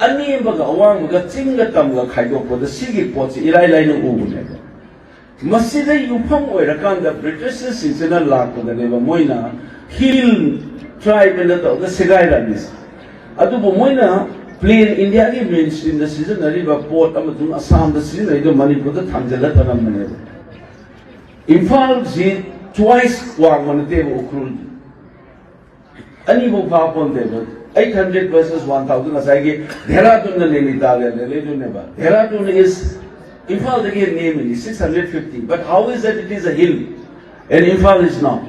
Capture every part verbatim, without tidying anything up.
ꯑꯅꯦꯝꯕꯒ ꯑꯋꯥꯡꯕꯒ ꯆꯤꯡꯒ ꯇꯝꯒ ꯈꯥꯏꯗꯣꯛꯄꯗ ꯁꯤꯒꯤ ꯄꯣꯠꯁꯤ ꯏꯔꯥꯏ ꯂꯥꯏꯅ ꯎꯕꯅꯦꯕ꯫ ꯃꯁꯤꯗ ꯌꯨꯝꯐꯝ ꯑꯣꯏꯔꯀꯥꯟꯗ ꯕ꯭ꯔꯤꯇꯤꯁꯁꯤꯡꯁꯤꯅ ꯂꯥꯛꯄꯗꯅꯦꯕ ꯃꯣꯏꯅ ꯍꯤꯜ ꯇ꯭ꯔꯥꯏꯕ ꯑꯅ ꯇꯧꯔꯒ ꯁꯦꯒꯥꯏꯔꯝꯃꯤꯁꯦ꯫ ꯑꯗꯨꯕꯨ ꯃꯣꯏꯅ ꯄ꯭ꯂꯦꯟ ꯏꯟꯗꯤꯌꯥꯒꯤ ꯃꯦꯟ ꯁ꯭ꯇ꯭ꯔꯤꯝꯗ ꯁꯤꯖꯤꯟꯅꯔꯤꯕ ꯄꯣꯠ ꯑꯃꯁꯨꯡ ꯑꯁꯥꯝꯗ ꯁꯤꯖꯤꯟꯅꯔꯤꯕ ꯃꯅꯤꯄꯨꯔꯗ ꯊꯥꯡꯖꯤꯜꯂ ꯊꯝꯂꯝꯕꯅꯦꯕ꯫ ꯏꯝꯐꯥꯜꯁꯤ ꯇ꯭ꯋꯥꯏꯁ ꯋꯥꯡꯕ ꯅꯠꯇꯦꯕ Ukhrul ꯑꯅꯤꯐꯥꯎ ꯐꯥꯄꯣꯟꯇꯦꯕ꯫ Eight hundred versus one thousand ꯉꯁꯥꯏꯒꯤ ꯙꯦꯔꯥꯗꯨꯟꯅ ꯅꯦꯅꯤꯇꯥꯜ ꯂꯩꯔꯤꯗꯨꯅꯦꯕ꯫ ꯙꯦꯔꯥꯗꯨꯟ is ꯏꯝꯐꯥꯜꯗꯒꯤ ꯍꯦꯟꯅ ꯅꯦꯝꯃꯤꯅꯤ, six hundred fifty, but how is that it is a hill and Imphal is not?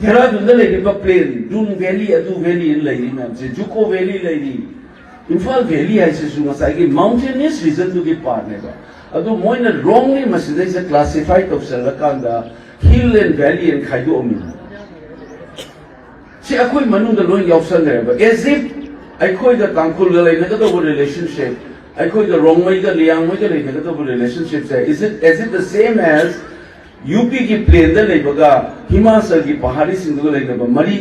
ꯙꯦꯔꯥꯗꯨꯟꯗ ꯂꯩꯔꯤꯕ ꯄ꯭ꯂꯦꯟ, ꯗꯨꯟ ꯚꯦꯂꯤ, ꯑꯗꯨ ꯚꯦꯂꯤ ꯂꯩꯔꯤ ꯃꯌꯥꯝꯁꯦ, ꯖꯨꯀꯣ ꯚꯦꯂꯤ ꯂꯩꯔꯤ, ꯏꯝꯐꯥꯜ ꯚꯦꯂꯤ ꯍꯥꯏꯁꯤꯁꯨ ꯉꯁꯥꯏꯒꯤ ꯃꯥꯎꯟꯇꯦꯅꯤꯌꯁ ꯔꯤꯖꯟꯗꯨꯒꯤ ꯄꯥꯔꯠꯅꯦꯕ꯫ ꯑꯗꯨ ꯃꯣꯏꯅ ꯔꯣꯡꯂꯤ ꯃꯁꯤꯗꯩꯁꯤꯗ ꯀ꯭ꯂꯥꯁꯤꯐꯥꯏ ꯇꯧꯁꯜꯂꯀꯥꯟꯗ ꯍꯤꯜ ꯑꯦꯟ ꯚꯦꯂꯤ ꯑꯦꯟ ꯈꯥꯏꯗꯣꯛꯑꯝꯃꯤ꯫ ꯁꯤ ꯑꯩꯈꯣꯏ ꯃꯅꯨꯡꯗ ꯂꯣꯏ ꯌꯥꯎꯁꯟꯈ꯭ꯔꯦꯕ꯫ As if ꯑꯩꯈꯣꯏꯒ ꯇꯥꯡꯈꯨꯜꯒ ꯂꯩꯅꯒꯗꯧꯕ ꯔꯤꯂꯦꯁꯟꯁꯤꯞ, ꯑꯩꯈꯣꯏꯒ ꯔꯣꯡꯃꯩꯒ ꯂꯤꯌꯥꯡꯃꯩꯒ ꯂꯩꯅꯒꯗꯧꯕ ꯔꯤꯂꯦꯁꯟꯁꯤꯞꯁꯦ, is it as if the same as U ꯄꯤꯒꯤ ꯄ꯭ꯂꯦꯟꯗ ꯂꯩꯕꯒ ꯍꯤꯃꯥꯆꯜꯒꯤ ꯄꯍꯥꯔꯤꯁꯤꯡꯗꯨꯒ ꯂꯩꯅꯕ ꯃꯔꯤ,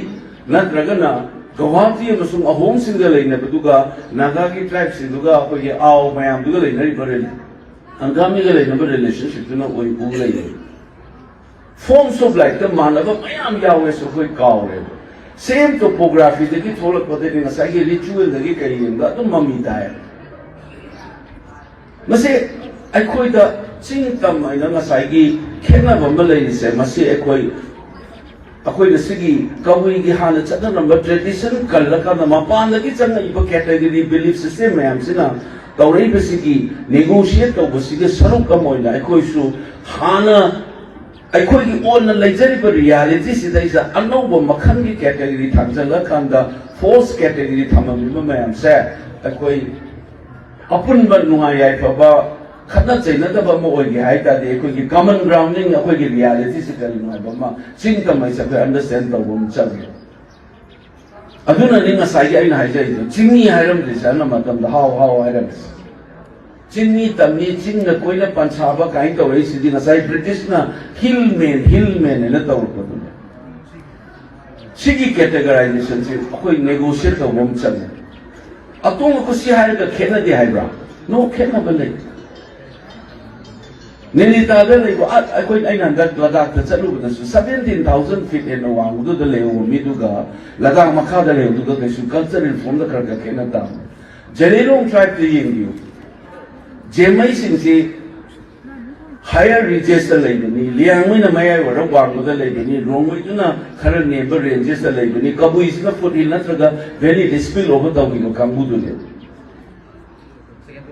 ꯅꯠꯇ꯭ꯔꯒꯅ ꯒꯧꯍꯥꯇꯤ ꯑꯃꯁꯨꯡ ꯑꯍꯣꯝꯁꯤꯡꯒ ꯂꯩꯅꯕꯗꯨꯒ ꯅꯥꯒꯥꯒꯤ ꯇ꯭ꯔꯥꯏꯕꯁꯤꯡꯗꯨꯒ ꯑꯩꯈꯣꯏꯒꯤ ꯑꯥꯎ ꯃꯌꯥꯝꯗꯨꯒ ꯂꯩꯅꯔꯤꯕ ꯔꯤꯂꯦ-, ꯑꯪꯒꯥꯃꯤꯒ ꯂꯩꯅꯕ ꯔꯤꯂꯦꯁꯟꯁꯤꯞꯇꯨꯅ ꯑꯣꯏ ꯎ ꯂꯩꯔꯦ꯫ ꯐꯣꯝꯁ ꯑꯣꯐ ꯂꯥꯏꯐꯇ ꯃꯥꯟꯅꯕ ꯃꯌꯥꯝ ꯌꯥꯎꯋꯦꯁꯨ ꯑꯩꯈꯣꯏ ꯀꯥꯎꯔꯦꯕ꯫ ꯁꯦꯝ ꯇꯣꯄꯣꯒ꯭ꯔꯥꯐꯤꯗꯒꯤ ꯊꯣꯛꯂꯛꯄꯗꯒꯤ ꯉꯁꯥꯏꯒꯤ ꯔꯤꯆꯨꯋꯦꯜꯗꯒꯤ ꯀꯔꯤ ꯌꯦꯡꯕ ꯑꯗꯨꯝ ꯃꯃꯤ ꯇꯥꯏ꯫ ꯃꯁꯤ ꯑꯩꯈꯣꯏꯗ ꯆꯤꯡ ꯇꯝ ꯍꯥꯏꯅ ꯉꯁꯥꯏꯒꯤ ꯈꯦꯠꯅꯕ ꯑꯃ ꯂꯩꯔꯤꯁꯦ, ꯃꯁꯤ ꯑꯩꯈꯣꯏ, ꯑꯩꯈꯣꯏꯅ ꯁꯤꯒꯤ ꯀꯕꯨꯏꯒꯤ ꯍꯥꯟꯅ ꯆꯠꯅꯔꯝꯕ ꯇ꯭ꯔꯦꯗꯤꯁꯟ ꯀꯜꯂꯀꯥꯟꯗ ꯃꯄꯥꯟꯗꯒꯤ ꯆꯪꯉꯛꯏꯕ ꯀꯦꯇꯒꯣꯔꯤ ꯕꯤꯂꯤꯐ ꯁꯤꯁꯇꯦꯝ ꯃꯌꯥꯝꯁꯤꯅ ꯇꯧꯔꯛꯏꯕꯁꯤꯒꯤ ꯅꯦꯒꯣꯁꯤꯌꯦꯠ ꯇꯧꯕꯁꯤꯒꯤ ꯁꯔꯨꯛ ꯑꯃ ꯑꯣꯏꯅ ꯑꯩꯈꯣꯏꯁꯨ ꯍꯥꯟꯅ ꯑꯩꯈꯣꯏꯒꯤ ꯑꯣꯟꯅ ꯂꯩꯖꯔꯤꯕ ꯔꯤꯌꯥꯂꯤꯇꯤꯁꯤꯗꯩꯁꯤꯗ ꯑꯅꯧꯕ ꯃꯈꯜꯒꯤ ꯀꯦꯇꯒꯣꯔꯤ ꯊꯝꯖꯤꯜꯂꯀꯥꯟꯗ ꯐꯣꯜꯁ ꯀꯦꯇꯒꯣꯔꯤ ꯊꯝꯃꯝꯃꯤꯕ ꯃꯌꯥꯝꯁꯦ ꯑꯩꯈꯣꯏ ꯑꯄꯨꯟꯕ ꯅꯨꯡꯉꯥꯏ ꯌꯥꯏꯐꯕ, ꯈꯠꯅ ꯆꯩꯅꯗꯕ ꯑꯃ ꯑꯣꯏꯒꯦ ꯍꯥꯏ ꯇꯥꯔꯗꯤ ꯑꯩꯈꯣꯏꯒꯤ ꯀꯃꯟ ꯒ꯭ꯔꯥꯎꯟꯗꯤꯡ, ꯑꯩꯈꯣꯏꯒꯤ ꯔꯤꯌꯥꯂꯤꯇꯤꯁꯤ ꯀꯔꯤꯅꯣ ꯍꯥꯏꯕ ꯑꯃ ꯆꯤꯡ ꯇꯝ ꯍꯥꯏꯁꯦ ꯑꯩꯈꯣꯏ ꯑꯟꯗꯔꯁ꯭ꯇꯦꯟ ꯇꯧꯕ ꯑꯃ ꯆꯪꯉꯦ꯫ ꯑꯗꯨꯅꯅꯤ ꯉꯁꯥꯏꯒꯤ ꯑꯩꯅ ꯍꯥꯏꯖꯔꯤꯗꯣ, ꯆꯤꯡꯃꯤ ꯍꯥꯏꯔꯝꯗ꯭ꯔꯤꯁꯦ ꯑꯅꯝꯕ ꯃꯇꯝꯗ ꯍꯥꯎ ꯍꯥꯎ ꯍꯥꯏꯔꯝꯃꯤꯁꯦ꯫ ꯆꯤꯡꯃꯤ ꯇꯝꯃꯤ, ꯆꯤꯡꯅ ꯀꯣꯏꯅ ꯄꯟꯁꯥꯕ ꯀꯥꯏꯅ ꯇꯧꯔꯛꯏꯁꯤꯗꯤ ꯉꯁꯥꯏ ꯕ꯭ꯔꯤꯇꯤꯁꯅ ꯍꯤꯜ ꯃꯦꯟ, ꯍꯤꯜ ꯃꯦꯟ ꯍꯥꯏꯅ ꯇꯧꯔꯛꯄꯗꯨꯅꯦ꯫ ꯁꯤꯒꯤ ꯀꯦꯇꯦꯒꯣꯔꯥꯏꯖꯦꯁꯟꯁꯤ ꯑꯩꯈꯣꯏ ꯅꯦꯒꯣꯁꯤꯌꯦꯠ ꯇꯧꯕ ꯑꯃ ꯆꯪꯉꯦ꯫ ꯑꯇꯣꯡꯕ ꯈꯨꯠꯁꯤ ꯍꯥꯏꯔꯒ ꯈꯦꯠꯅꯗꯦ ꯍꯥꯏꯕ꯭ꯔꯥ? ꯅꯣ, ꯈꯦꯠꯅꯕ ꯂꯩ꯫ ꯅꯦꯅꯤꯇꯥꯜꯗ ꯂꯩꯕ ꯑ- ꯑꯩꯈꯣꯏ, ꯑꯩꯅ ꯍꯟꯗꯛ ꯂꯗꯥꯛꯇ ꯆꯠꯂꯨꯕꯗꯁꯨ seventeen thousand feet ꯍꯦꯟꯅ ꯋꯥꯡꯕꯗꯨꯗ ꯂꯩꯍꯧꯕ ꯃꯤꯗꯨꯒ ꯂꯗꯥꯛ ꯃꯈꯥꯗ ꯂꯩꯍꯧꯕꯗꯨꯒ ꯀꯩꯁꯨ cultural form ꯗ ꯈꯔ ꯈꯔ ꯈꯦꯠꯅ ꯇꯥꯕꯅꯤ꯫ ꯖꯦꯂꯦꯔꯣꯡ tribe ꯇ ꯌꯦꯡꯕꯤꯌꯨ꯫ ꯖꯦꯃꯩꯁꯤꯡꯁꯤ higher ridges ꯇ ꯂꯩꯕꯅꯤ, ꯂꯤꯌꯥꯡꯃꯩꯅ ꯃꯌꯥꯏ ꯑꯣꯏꯔꯞ ꯋꯥꯡꯃꯗ ꯂꯩꯕꯅꯤ, ꯔꯣꯡꯃꯩꯗꯨꯅ ꯈꯔ ꯅꯦꯝꯕ ranges ꯇ ꯂꯩꯕꯅꯤ, ꯀꯕꯨꯏꯁꯤꯅ foothill ꯅꯠꯇ꯭ꯔꯒ valley ꯗ spill over ꯇꯧꯈꯤꯕ ꯀꯥꯡꯕꯨꯗꯨꯅꯦ꯫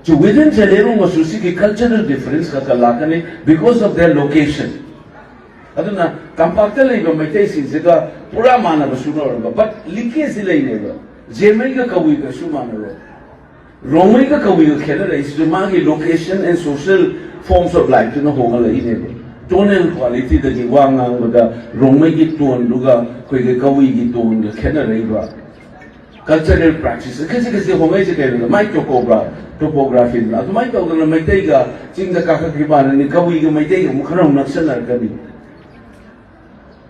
So within ꯖꯦꯂꯦꯔꯣꯡ ꯃꯆꯨ ꯁꯤꯒꯤ cultural difference ꯈꯔ ꯈꯔ ꯂꯥꯛꯀꯅꯤ because of their location꯫ ꯑꯗꯨꯅ ꯇꯝꯄꯥꯛꯇ ꯂꯩꯕ ꯃꯩꯇꯩꯁꯤꯡꯁꯤꯒ ꯄꯨꯔꯥ ꯃꯥꯟꯅꯕꯁꯨ ꯅꯠꯇꯕ, but linkage ꯁꯤ ꯂꯩꯅꯦꯕ꯫ ꯖꯦꯃꯩꯒ ꯀꯕꯨꯏꯒꯁꯨ ꯃꯥꯟꯅꯔꯣꯏ꯫ ꯔꯣꯡꯃꯩꯒ ꯀꯕꯨꯏꯒ ꯈꯦꯠꯅꯔꯛꯏꯁꯤꯁꯨ ꯃꯥꯒꯤ location and social forms of life ꯇꯨꯅ ꯍꯣꯡꯍꯜꯂꯛꯏꯅꯦꯕ꯫ Tonal quality ꯗꯒꯤ ꯋꯥ ꯉꯥꯡꯕꯗ ꯔꯣꯡꯃꯩꯒꯤ tone ꯗꯨꯒ ꯑꯩꯈꯣꯏꯒꯤ ꯀꯕꯨꯏꯒꯤ tone ꯒ ꯈꯦꯠꯅꯔꯛꯏꯕ꯫ Cultural practice ꯈꯖꯤꯛ ꯈꯖꯤꯛ ꯍꯣꯡꯉꯛꯏꯁꯦ ꯀꯩꯅꯣꯗ ꯃꯥꯏ topography, topography ꯗꯨꯅ꯫ ꯑꯗꯨꯃꯥꯏꯅ ꯇꯧꯗꯅ ꯃꯩꯇꯩꯒ ꯆꯤꯡꯗ ꯀꯥꯈꯠꯈꯤꯕ ꯃꯥꯟꯅꯅꯤ, ꯀꯕꯨꯏꯒ ꯃꯩꯇꯩꯒ ꯑꯃꯨꯛ ꯈꯔ ꯑꯃꯨꯛ ꯅꯛꯁꯟꯅꯔꯛꯀꯅꯤ꯫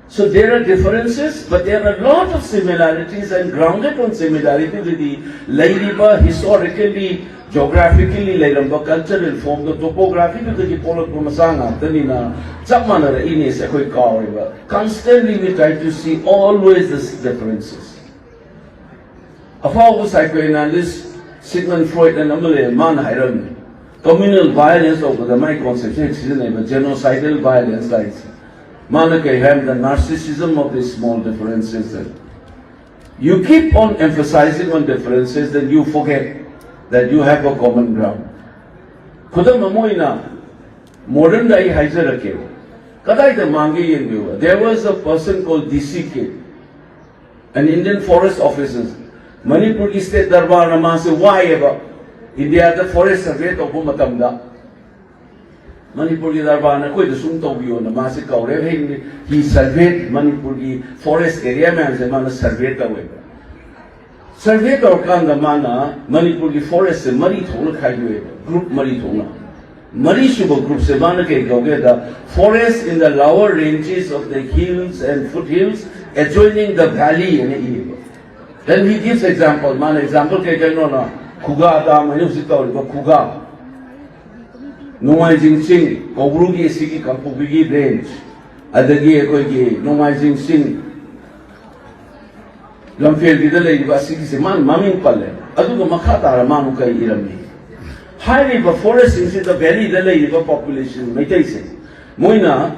So there are differences, but there are a lot of similarities and grounded on similarity ꯗꯨꯗꯤ ꯂꯩꯔꯤꯕ historically, geographically ꯂꯩꯔꯝꯕ cultural form ꯗꯣ, topography ꯗꯨꯗꯒꯤ ꯄꯣꯛꯂꯛꯄ ꯃꯆꯥ ꯉꯥꯛꯇꯅꯤꯅ ꯆꯞ ꯃꯥꯟꯅꯔꯛꯏꯅꯦꯁꯦ ꯑꯩꯈꯣꯏ ꯀꯥꯎꯔꯦꯕ꯫ Constantly we try to see always these differences. ꯑꯐꯥꯎꯕ psychoanalyst Sigmund Freud ꯑꯅ ꯑꯃ ꯂꯩ, ꯃꯥꯅ ꯍꯥꯏꯔꯝꯃꯤ, communal violence ꯇꯧꯕꯗ ꯃꯥꯏ concept ꯁꯦ ꯍꯦꯛ ꯁꯤꯖꯤꯟꯅꯩꯕ, genocidal violence ꯍꯥꯏꯁꯦ꯫ ꯃꯥꯅ ꯀꯩ ꯍꯥꯏ ꯍꯥꯏꯕꯗ, narcissism of the small differences. You keep on emphasizing on differences, then you forget that you have a common ground. ꯈꯨꯗꯝ ꯑꯃ ꯑꯣꯏꯅ, modern ꯗ ꯑꯩ ꯍꯥꯏꯖꯔꯛꯀꯦ, ꯀꯗꯥꯏꯗ ꯃꯥꯡꯒꯦ ꯌꯦꯡꯕꯤꯌꯨ꯫ There was a person called D C K, an Indian forest officer. ꯃꯅꯤꯄꯨꯔꯒꯤ state ꯗꯔꯕꯥꯔꯅ ꯃꯥꯁꯦ ꯋꯥꯏꯌꯦꯕ, ꯏꯟꯗꯤꯌꯥꯗ forest survey ꯇꯧꯕ ꯃꯇꯝꯗ꯫ ꯃꯅꯤꯄꯨꯔꯒꯤ ꯗꯔꯕꯥꯔꯅ ꯑꯩꯈꯣꯏꯗ ꯁꯨꯝ ꯇꯧꯕꯤꯌꯣꯅ ꯃꯥꯁꯦ ꯀꯧꯔꯦ꯫ He, he surveyed ꯃꯅꯤꯄꯨꯔꯒꯤ forest area ꯃꯌꯥꯝꯁꯦ ꯃꯥꯅ survey ꯇꯧꯋꯦꯕ꯫ Survey ꯇꯧꯔꯀꯥꯟꯗ ꯃꯥꯅ ꯃꯅꯤꯄꯨꯔꯒꯤ forest ꯁꯦ ꯃꯔꯤ ꯊꯣꯛꯅ ꯈꯥꯏꯗꯣꯛꯑꯦꯕ, group ꯃꯔꯤ ꯊꯣꯛꯅ꯫ ꯃꯔꯤꯁꯨꯕ group ꯁꯦ ꯃꯥꯅ ꯀꯩ ꯀꯧꯒꯦꯗ, forest in the lower ranges of the hills and foothills adjoining the valley ꯑꯅ ꯏꯌꯦꯕ꯫ Then he gives example. ꯃꯥꯅ example ꯀꯩ ꯀꯩꯅꯣꯅ, ꯈꯨꯒꯥ ꯗꯥꯝ ꯍꯥꯏꯅ ꯍꯧꯖꯤꯛ ꯇꯧꯔꯤꯕ ꯈꯨꯒꯥ, ꯅꯣꯡꯃꯥꯏꯖꯤꯡ ꯆꯤꯡ, ꯀꯧꯕ꯭ꯔꯨꯒꯤ ꯑꯁꯤꯒꯤ ꯀꯥꯡꯄꯣꯛꯄꯤꯒꯤ range, ꯑꯗꯒꯤ ꯑꯩꯈꯣꯏꯒꯤ ꯅꯣꯡꯃꯥꯏꯖꯤꯡ ꯆꯤꯡ, ꯂꯝꯐꯦꯜꯒꯤꯗ ꯂꯩꯔꯤꯕ ꯑꯁꯤꯒꯤꯁꯦ ꯃꯥꯅ ꯃꯃꯤꯡ ꯄꯜꯂꯦ꯫ ꯑꯗꯨꯒ ꯃꯈꯥ ꯇꯥꯔ ꯃꯥꯅ ꯀꯩ ꯏꯔꯝꯃꯤ? ꯍꯥꯏꯔꯤꯕ forest ꯁꯤꯡꯁꯤꯗ, valley ꯗ ꯂꯩꯔꯤꯕ population ꯃꯩꯇꯩꯁꯦ, ꯃꯣꯏꯅ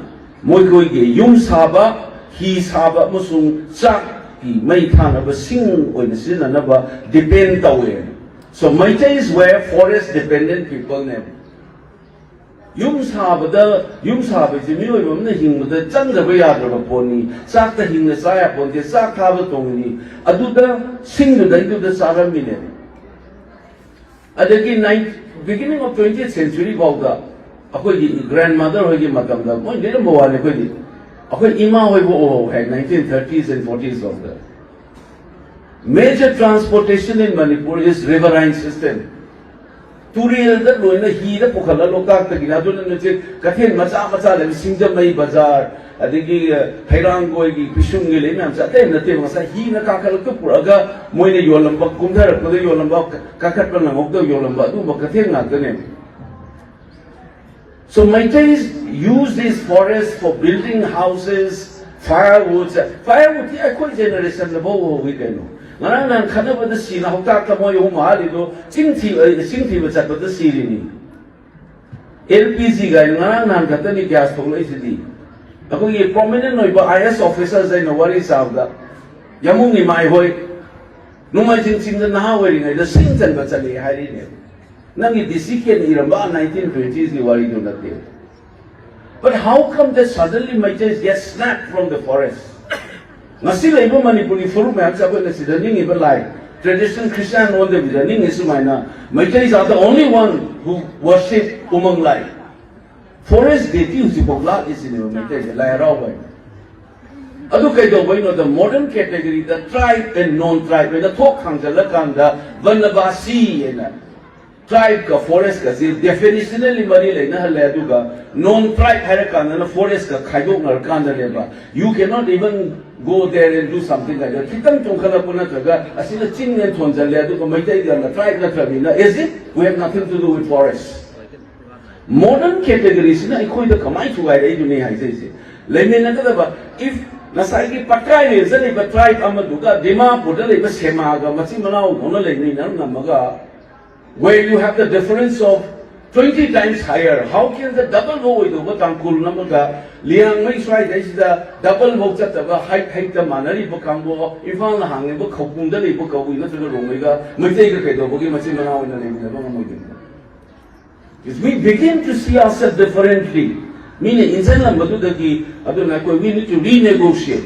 ꯃꯣꯏꯈꯣꯏꯒꯤ ꯌꯨꯝ ꯁꯥꯕ, ꯍꯤ ꯁꯥꯕ ꯑꯃꯁꯨꯡ ꯆꯥꯛꯀꯤ ꯃꯩ ꯊꯥꯅꯕ ꯁꯤꯡ ꯑꯣꯏꯅ ꯁꯤꯖꯤꯟꯅꯅꯕ depend ꯇꯧꯋꯦ꯫ So Meiteis were forest dependent people ꯅꯦꯕ꯫ ꯌꯨꯝ ꯁꯥꯕꯗ, ꯌꯨꯝ ꯁꯥꯕꯁꯤ ꯃꯤꯑꯣꯏꯕ ꯑꯃꯅ ꯍꯤꯡꯕꯗ ꯆꯪꯗꯕ ꯌꯥꯗ꯭ꯔꯕ ꯄꯣꯠꯅꯤ꯫ ꯆꯥꯛꯇ ꯍꯤꯡꯅ ꯆꯥ ꯌꯥꯄꯣꯟꯇꯦ, ꯆꯥꯛ ꯊꯥꯕ ꯇꯣꯡꯉꯤꯅꯤ꯫ ꯑꯗꯨꯗ, ꯁꯤꯡꯗꯨꯗꯩꯗꯨꯗ ꯆꯥꯔꯝꯃꯤꯅꯦꯕ꯫ ꯑꯗꯒꯤ nine, beginning of twentieth century ꯐꯥꯎꯗ ꯑꯩꯈꯣꯏꯒꯤ grandmother ꯍꯣꯏꯒꯤ ꯃꯇꯝꯗ ꯃꯣꯏ ꯂꯤꯔꯝꯕ ꯋꯥꯅꯤ꯫ ꯑꯩꯈꯣꯏꯗꯤ, ꯑꯩꯈꯣꯏ ꯏꯃꯥ ꯍꯣꯏꯕꯨ ꯎꯍꯧ ꯍꯥꯏ, nineteen thirties and forties ꯐꯥꯎꯗ꯫ Major transportation in Manipur is riverine system. ꯇꯨꯔꯦꯜꯗ ꯂꯣꯏꯅ ꯍꯤꯗ ꯄꯨꯈꯠꯂ ꯂꯣꯛꯇꯥꯛꯇꯒꯤꯅ, ꯑꯗꯨꯅ ꯍꯧꯖꯤꯛ ꯀꯩꯊꯦꯜ ꯃꯆꯥ ꯃꯆꯥ ꯂꯩꯕ, ꯁꯤꯡꯖꯃꯩ ꯕꯖꯥꯔ, ꯑꯗꯒꯤ, ꯑ, ꯍꯩꯔꯥꯡꯒꯣꯏꯒꯤ, ꯄꯤꯁꯨꯝꯒꯤ ꯂꯩ ꯃꯌꯥꯝꯁꯦ ꯑꯇꯩ ꯅꯠꯇꯦꯕ꯫ ꯉꯁꯥꯏ ꯍꯤꯅ ꯀꯥꯈꯠꯂꯛꯇ ꯄꯨꯔꯛꯑꯒ ꯃꯣꯏꯅ ꯌꯣꯜꯂꯝꯕ, ꯀꯨꯝꯊꯔꯛꯄꯗ ꯌꯣꯜꯂꯝꯕ, ꯀꯥꯈꯠꯄ ꯅꯪꯍꯧꯗꯕ ꯌꯣꯜꯂꯝꯕ, ꯑꯗꯨꯒꯨꯝꯕ ꯀꯩꯊꯦꯜ ꯉꯥꯛꯇꯅꯦꯕ꯫ So Meiteis use these forests for building houses, firewood. Firewood T ꯑꯩꯈꯣꯏ generation ꯅ ꯐꯥꯎ ꯎꯍꯧꯏ ꯀꯩꯅꯣ꯫ ꯉꯔꯥꯡ ꯅꯍꯥꯟ ꯈꯠꯅꯕꯗ ꯁꯤꯅ ꯍꯧꯇꯥꯛꯇ ꯃꯣꯏ ꯑꯍꯨꯝ ꯍꯥꯠꯂꯤꯗꯣ ꯆꯤꯡ ꯊꯤ-, ꯑ, ꯆꯤꯡ ꯊꯤꯕ ꯆꯠꯄꯗ ꯁꯤꯔꯤꯅꯤ꯫ L P G ꯒꯥꯏꯅ ꯉꯔꯥꯡ ꯅꯍꯥꯟ ꯈꯛꯇꯅꯤ gas ꯊꯣꯛꯂꯛꯏꯁꯤꯗꯤ꯫ ꯑꯩꯈꯣꯏꯒꯤ prominent ꯑꯣꯏꯕ I A S officers ꯑꯩꯅ ꯋꯥꯔꯤ ꯁꯥꯕꯗ, ꯌꯥꯃꯨꯡ ꯏꯃꯥꯏ ꯍꯣꯏ ꯅꯣꯡꯃꯥꯏꯖꯤꯡ ꯆꯤꯡꯗ ꯅꯍꯥ ꯑꯣꯏꯔꯤꯉꯩꯗ ꯁꯤꯡ ꯆꯟꯕ ꯆꯠꯂꯤ ꯍꯥꯏꯔꯤꯅꯦ꯫ ꯅꯪꯒꯤ D C ꯀꯦꯅ ꯏꯔꯝꯕ nineteen twenties ꯀꯤ ꯋꯥꯔꯤꯗꯨ ꯅꯠꯇꯦ꯫ But how come that suddenly Meiteis get snapped from the forest? ꯉꯁꯤ ꯂꯩꯕ ꯃꯅꯤꯄꯨꯔꯒꯤ ꯐꯨꯔꯨꯞ ꯃꯌꯥꯝꯁꯦ ꯑꯩꯈꯣꯏꯅ ꯁꯤꯗ ꯅꯤꯡꯉꯤꯕ ꯂꯥꯏ, traditional Christian ꯑꯣꯟꯗꯕꯤꯗ ꯅꯤꯡꯉꯤ ꯁꯨꯃꯥꯏꯅ, Meiteis are the only one who worship Umang Lai. Forest deity ꯍꯧꯖꯤꯛꯐꯥꯎ ꯂꯥꯠꯂꯤꯁꯤꯅꯦꯕ ꯃꯩꯇꯩꯁꯦ, ꯂꯥꯏ ꯍꯔꯥꯎꯕ ꯍꯥꯏꯅ꯫ ꯑꯗꯨ ꯀꯩꯗꯧꯕꯩꯅꯣꯗ, modern category the tribe and non tribe ꯍꯥꯏꯅ ꯊꯣꯛ ꯈꯥꯡꯖꯜꯂꯀꯥꯟꯗ ꯕꯅꯕꯥꯁꯤ ꯍꯥꯏꯅ Tribe ꯀ forest ꯀꯁꯤ definitionally ꯃꯔꯤ ꯂꯩꯅꯍꯜꯂꯦ, ꯑꯗꯨꯒ non tribe ꯍꯥꯏꯔꯀꯥꯟꯗꯅ forest ꯀ ꯈꯥꯏꯗꯣꯛꯅꯔꯀꯥꯟꯗꯅꯦꯕ, you cannot even go there and do something like that. ꯈꯤꯇꯪ ꯆꯣꯡꯈꯠꯂꯛꯄ ꯅꯠꯇ꯭ꯔꯒ ꯑꯁꯤꯅ ꯆꯤꯡꯅꯦꯅ ꯊꯣꯟꯖꯜꯂꯦ, ꯑꯗꯨꯒ ꯃꯩꯇꯩꯒ tribe ꯅꯠꯇ꯭ꯔꯕꯅꯤꯅ, as if we have nothing to do with forest. Modern category ꯁꯤꯅ ꯑꯩꯈꯣꯏꯗ ꯀꯃꯥꯏꯅ ꯊꯨꯒꯥꯏꯔꯛꯏꯗꯨꯅꯤ ꯍꯥꯏꯖꯩꯁꯦ꯫ ꯂꯩꯃꯤꯟꯅꯒꯗꯕ, if ꯉꯁꯥꯏꯒꯤ ꯄꯠꯀꯥꯏ ꯔꯦꯟꯖꯇ ꯂꯩꯕ tribe ꯑꯃꯗꯨꯒ ꯗꯤꯃꯥꯄꯨꯔꯗ ꯂꯩꯕ ꯁꯦꯃꯥꯒ ꯃꯆꯤꯟ ꯃꯅꯥꯎꯗꯧꯅ ꯂꯩꯃꯤꯟꯅꯔꯝꯃꯒ, where you have the difference of twenty times higher, how can the double ꯐꯥꯎ ꯑꯣꯏꯗꯧꯕ ꯇꯥꯡꯈꯨꯜ ꯑꯃꯒ ꯂꯤꯌꯥꯡꯃꯩ ꯁ꯭ꯋꯥꯏꯗꯩꯁꯤꯗ double ꯐꯥꯎ ꯆꯠꯇꯕ height, height ꯇ ꯃꯥꯟꯅꯔꯤꯕ ꯀꯥꯡꯕꯨ, ꯏꯝꯐꯥꯜꯅ ꯍꯥꯡꯉꯤꯕ ꯈꯧꯄꯨꯝꯗ ꯂꯩꯕ ꯀꯕꯨꯏ ꯅꯠꯇ꯭ꯔꯒ ꯔꯣꯡꯃꯩꯒ ꯃꯩꯇꯩꯒ ꯀꯩꯗꯧꯕꯒꯤ ꯃꯆꯤꯟ ꯃꯅꯥꯎ ꯑꯣꯏꯅ ꯂꯩꯃꯤꯟꯅꯕ ꯉꯝꯃꯣꯏꯗꯣꯏꯅꯣ? If we begin to see ourselves differently, ꯃꯤꯅ ꯏꯟꯁꯤꯟꯂꯝꯕꯗꯨꯗꯒꯤ, ꯑꯗꯨꯅ ꯑꯩꯈꯣꯏ we need to renegotiate꯫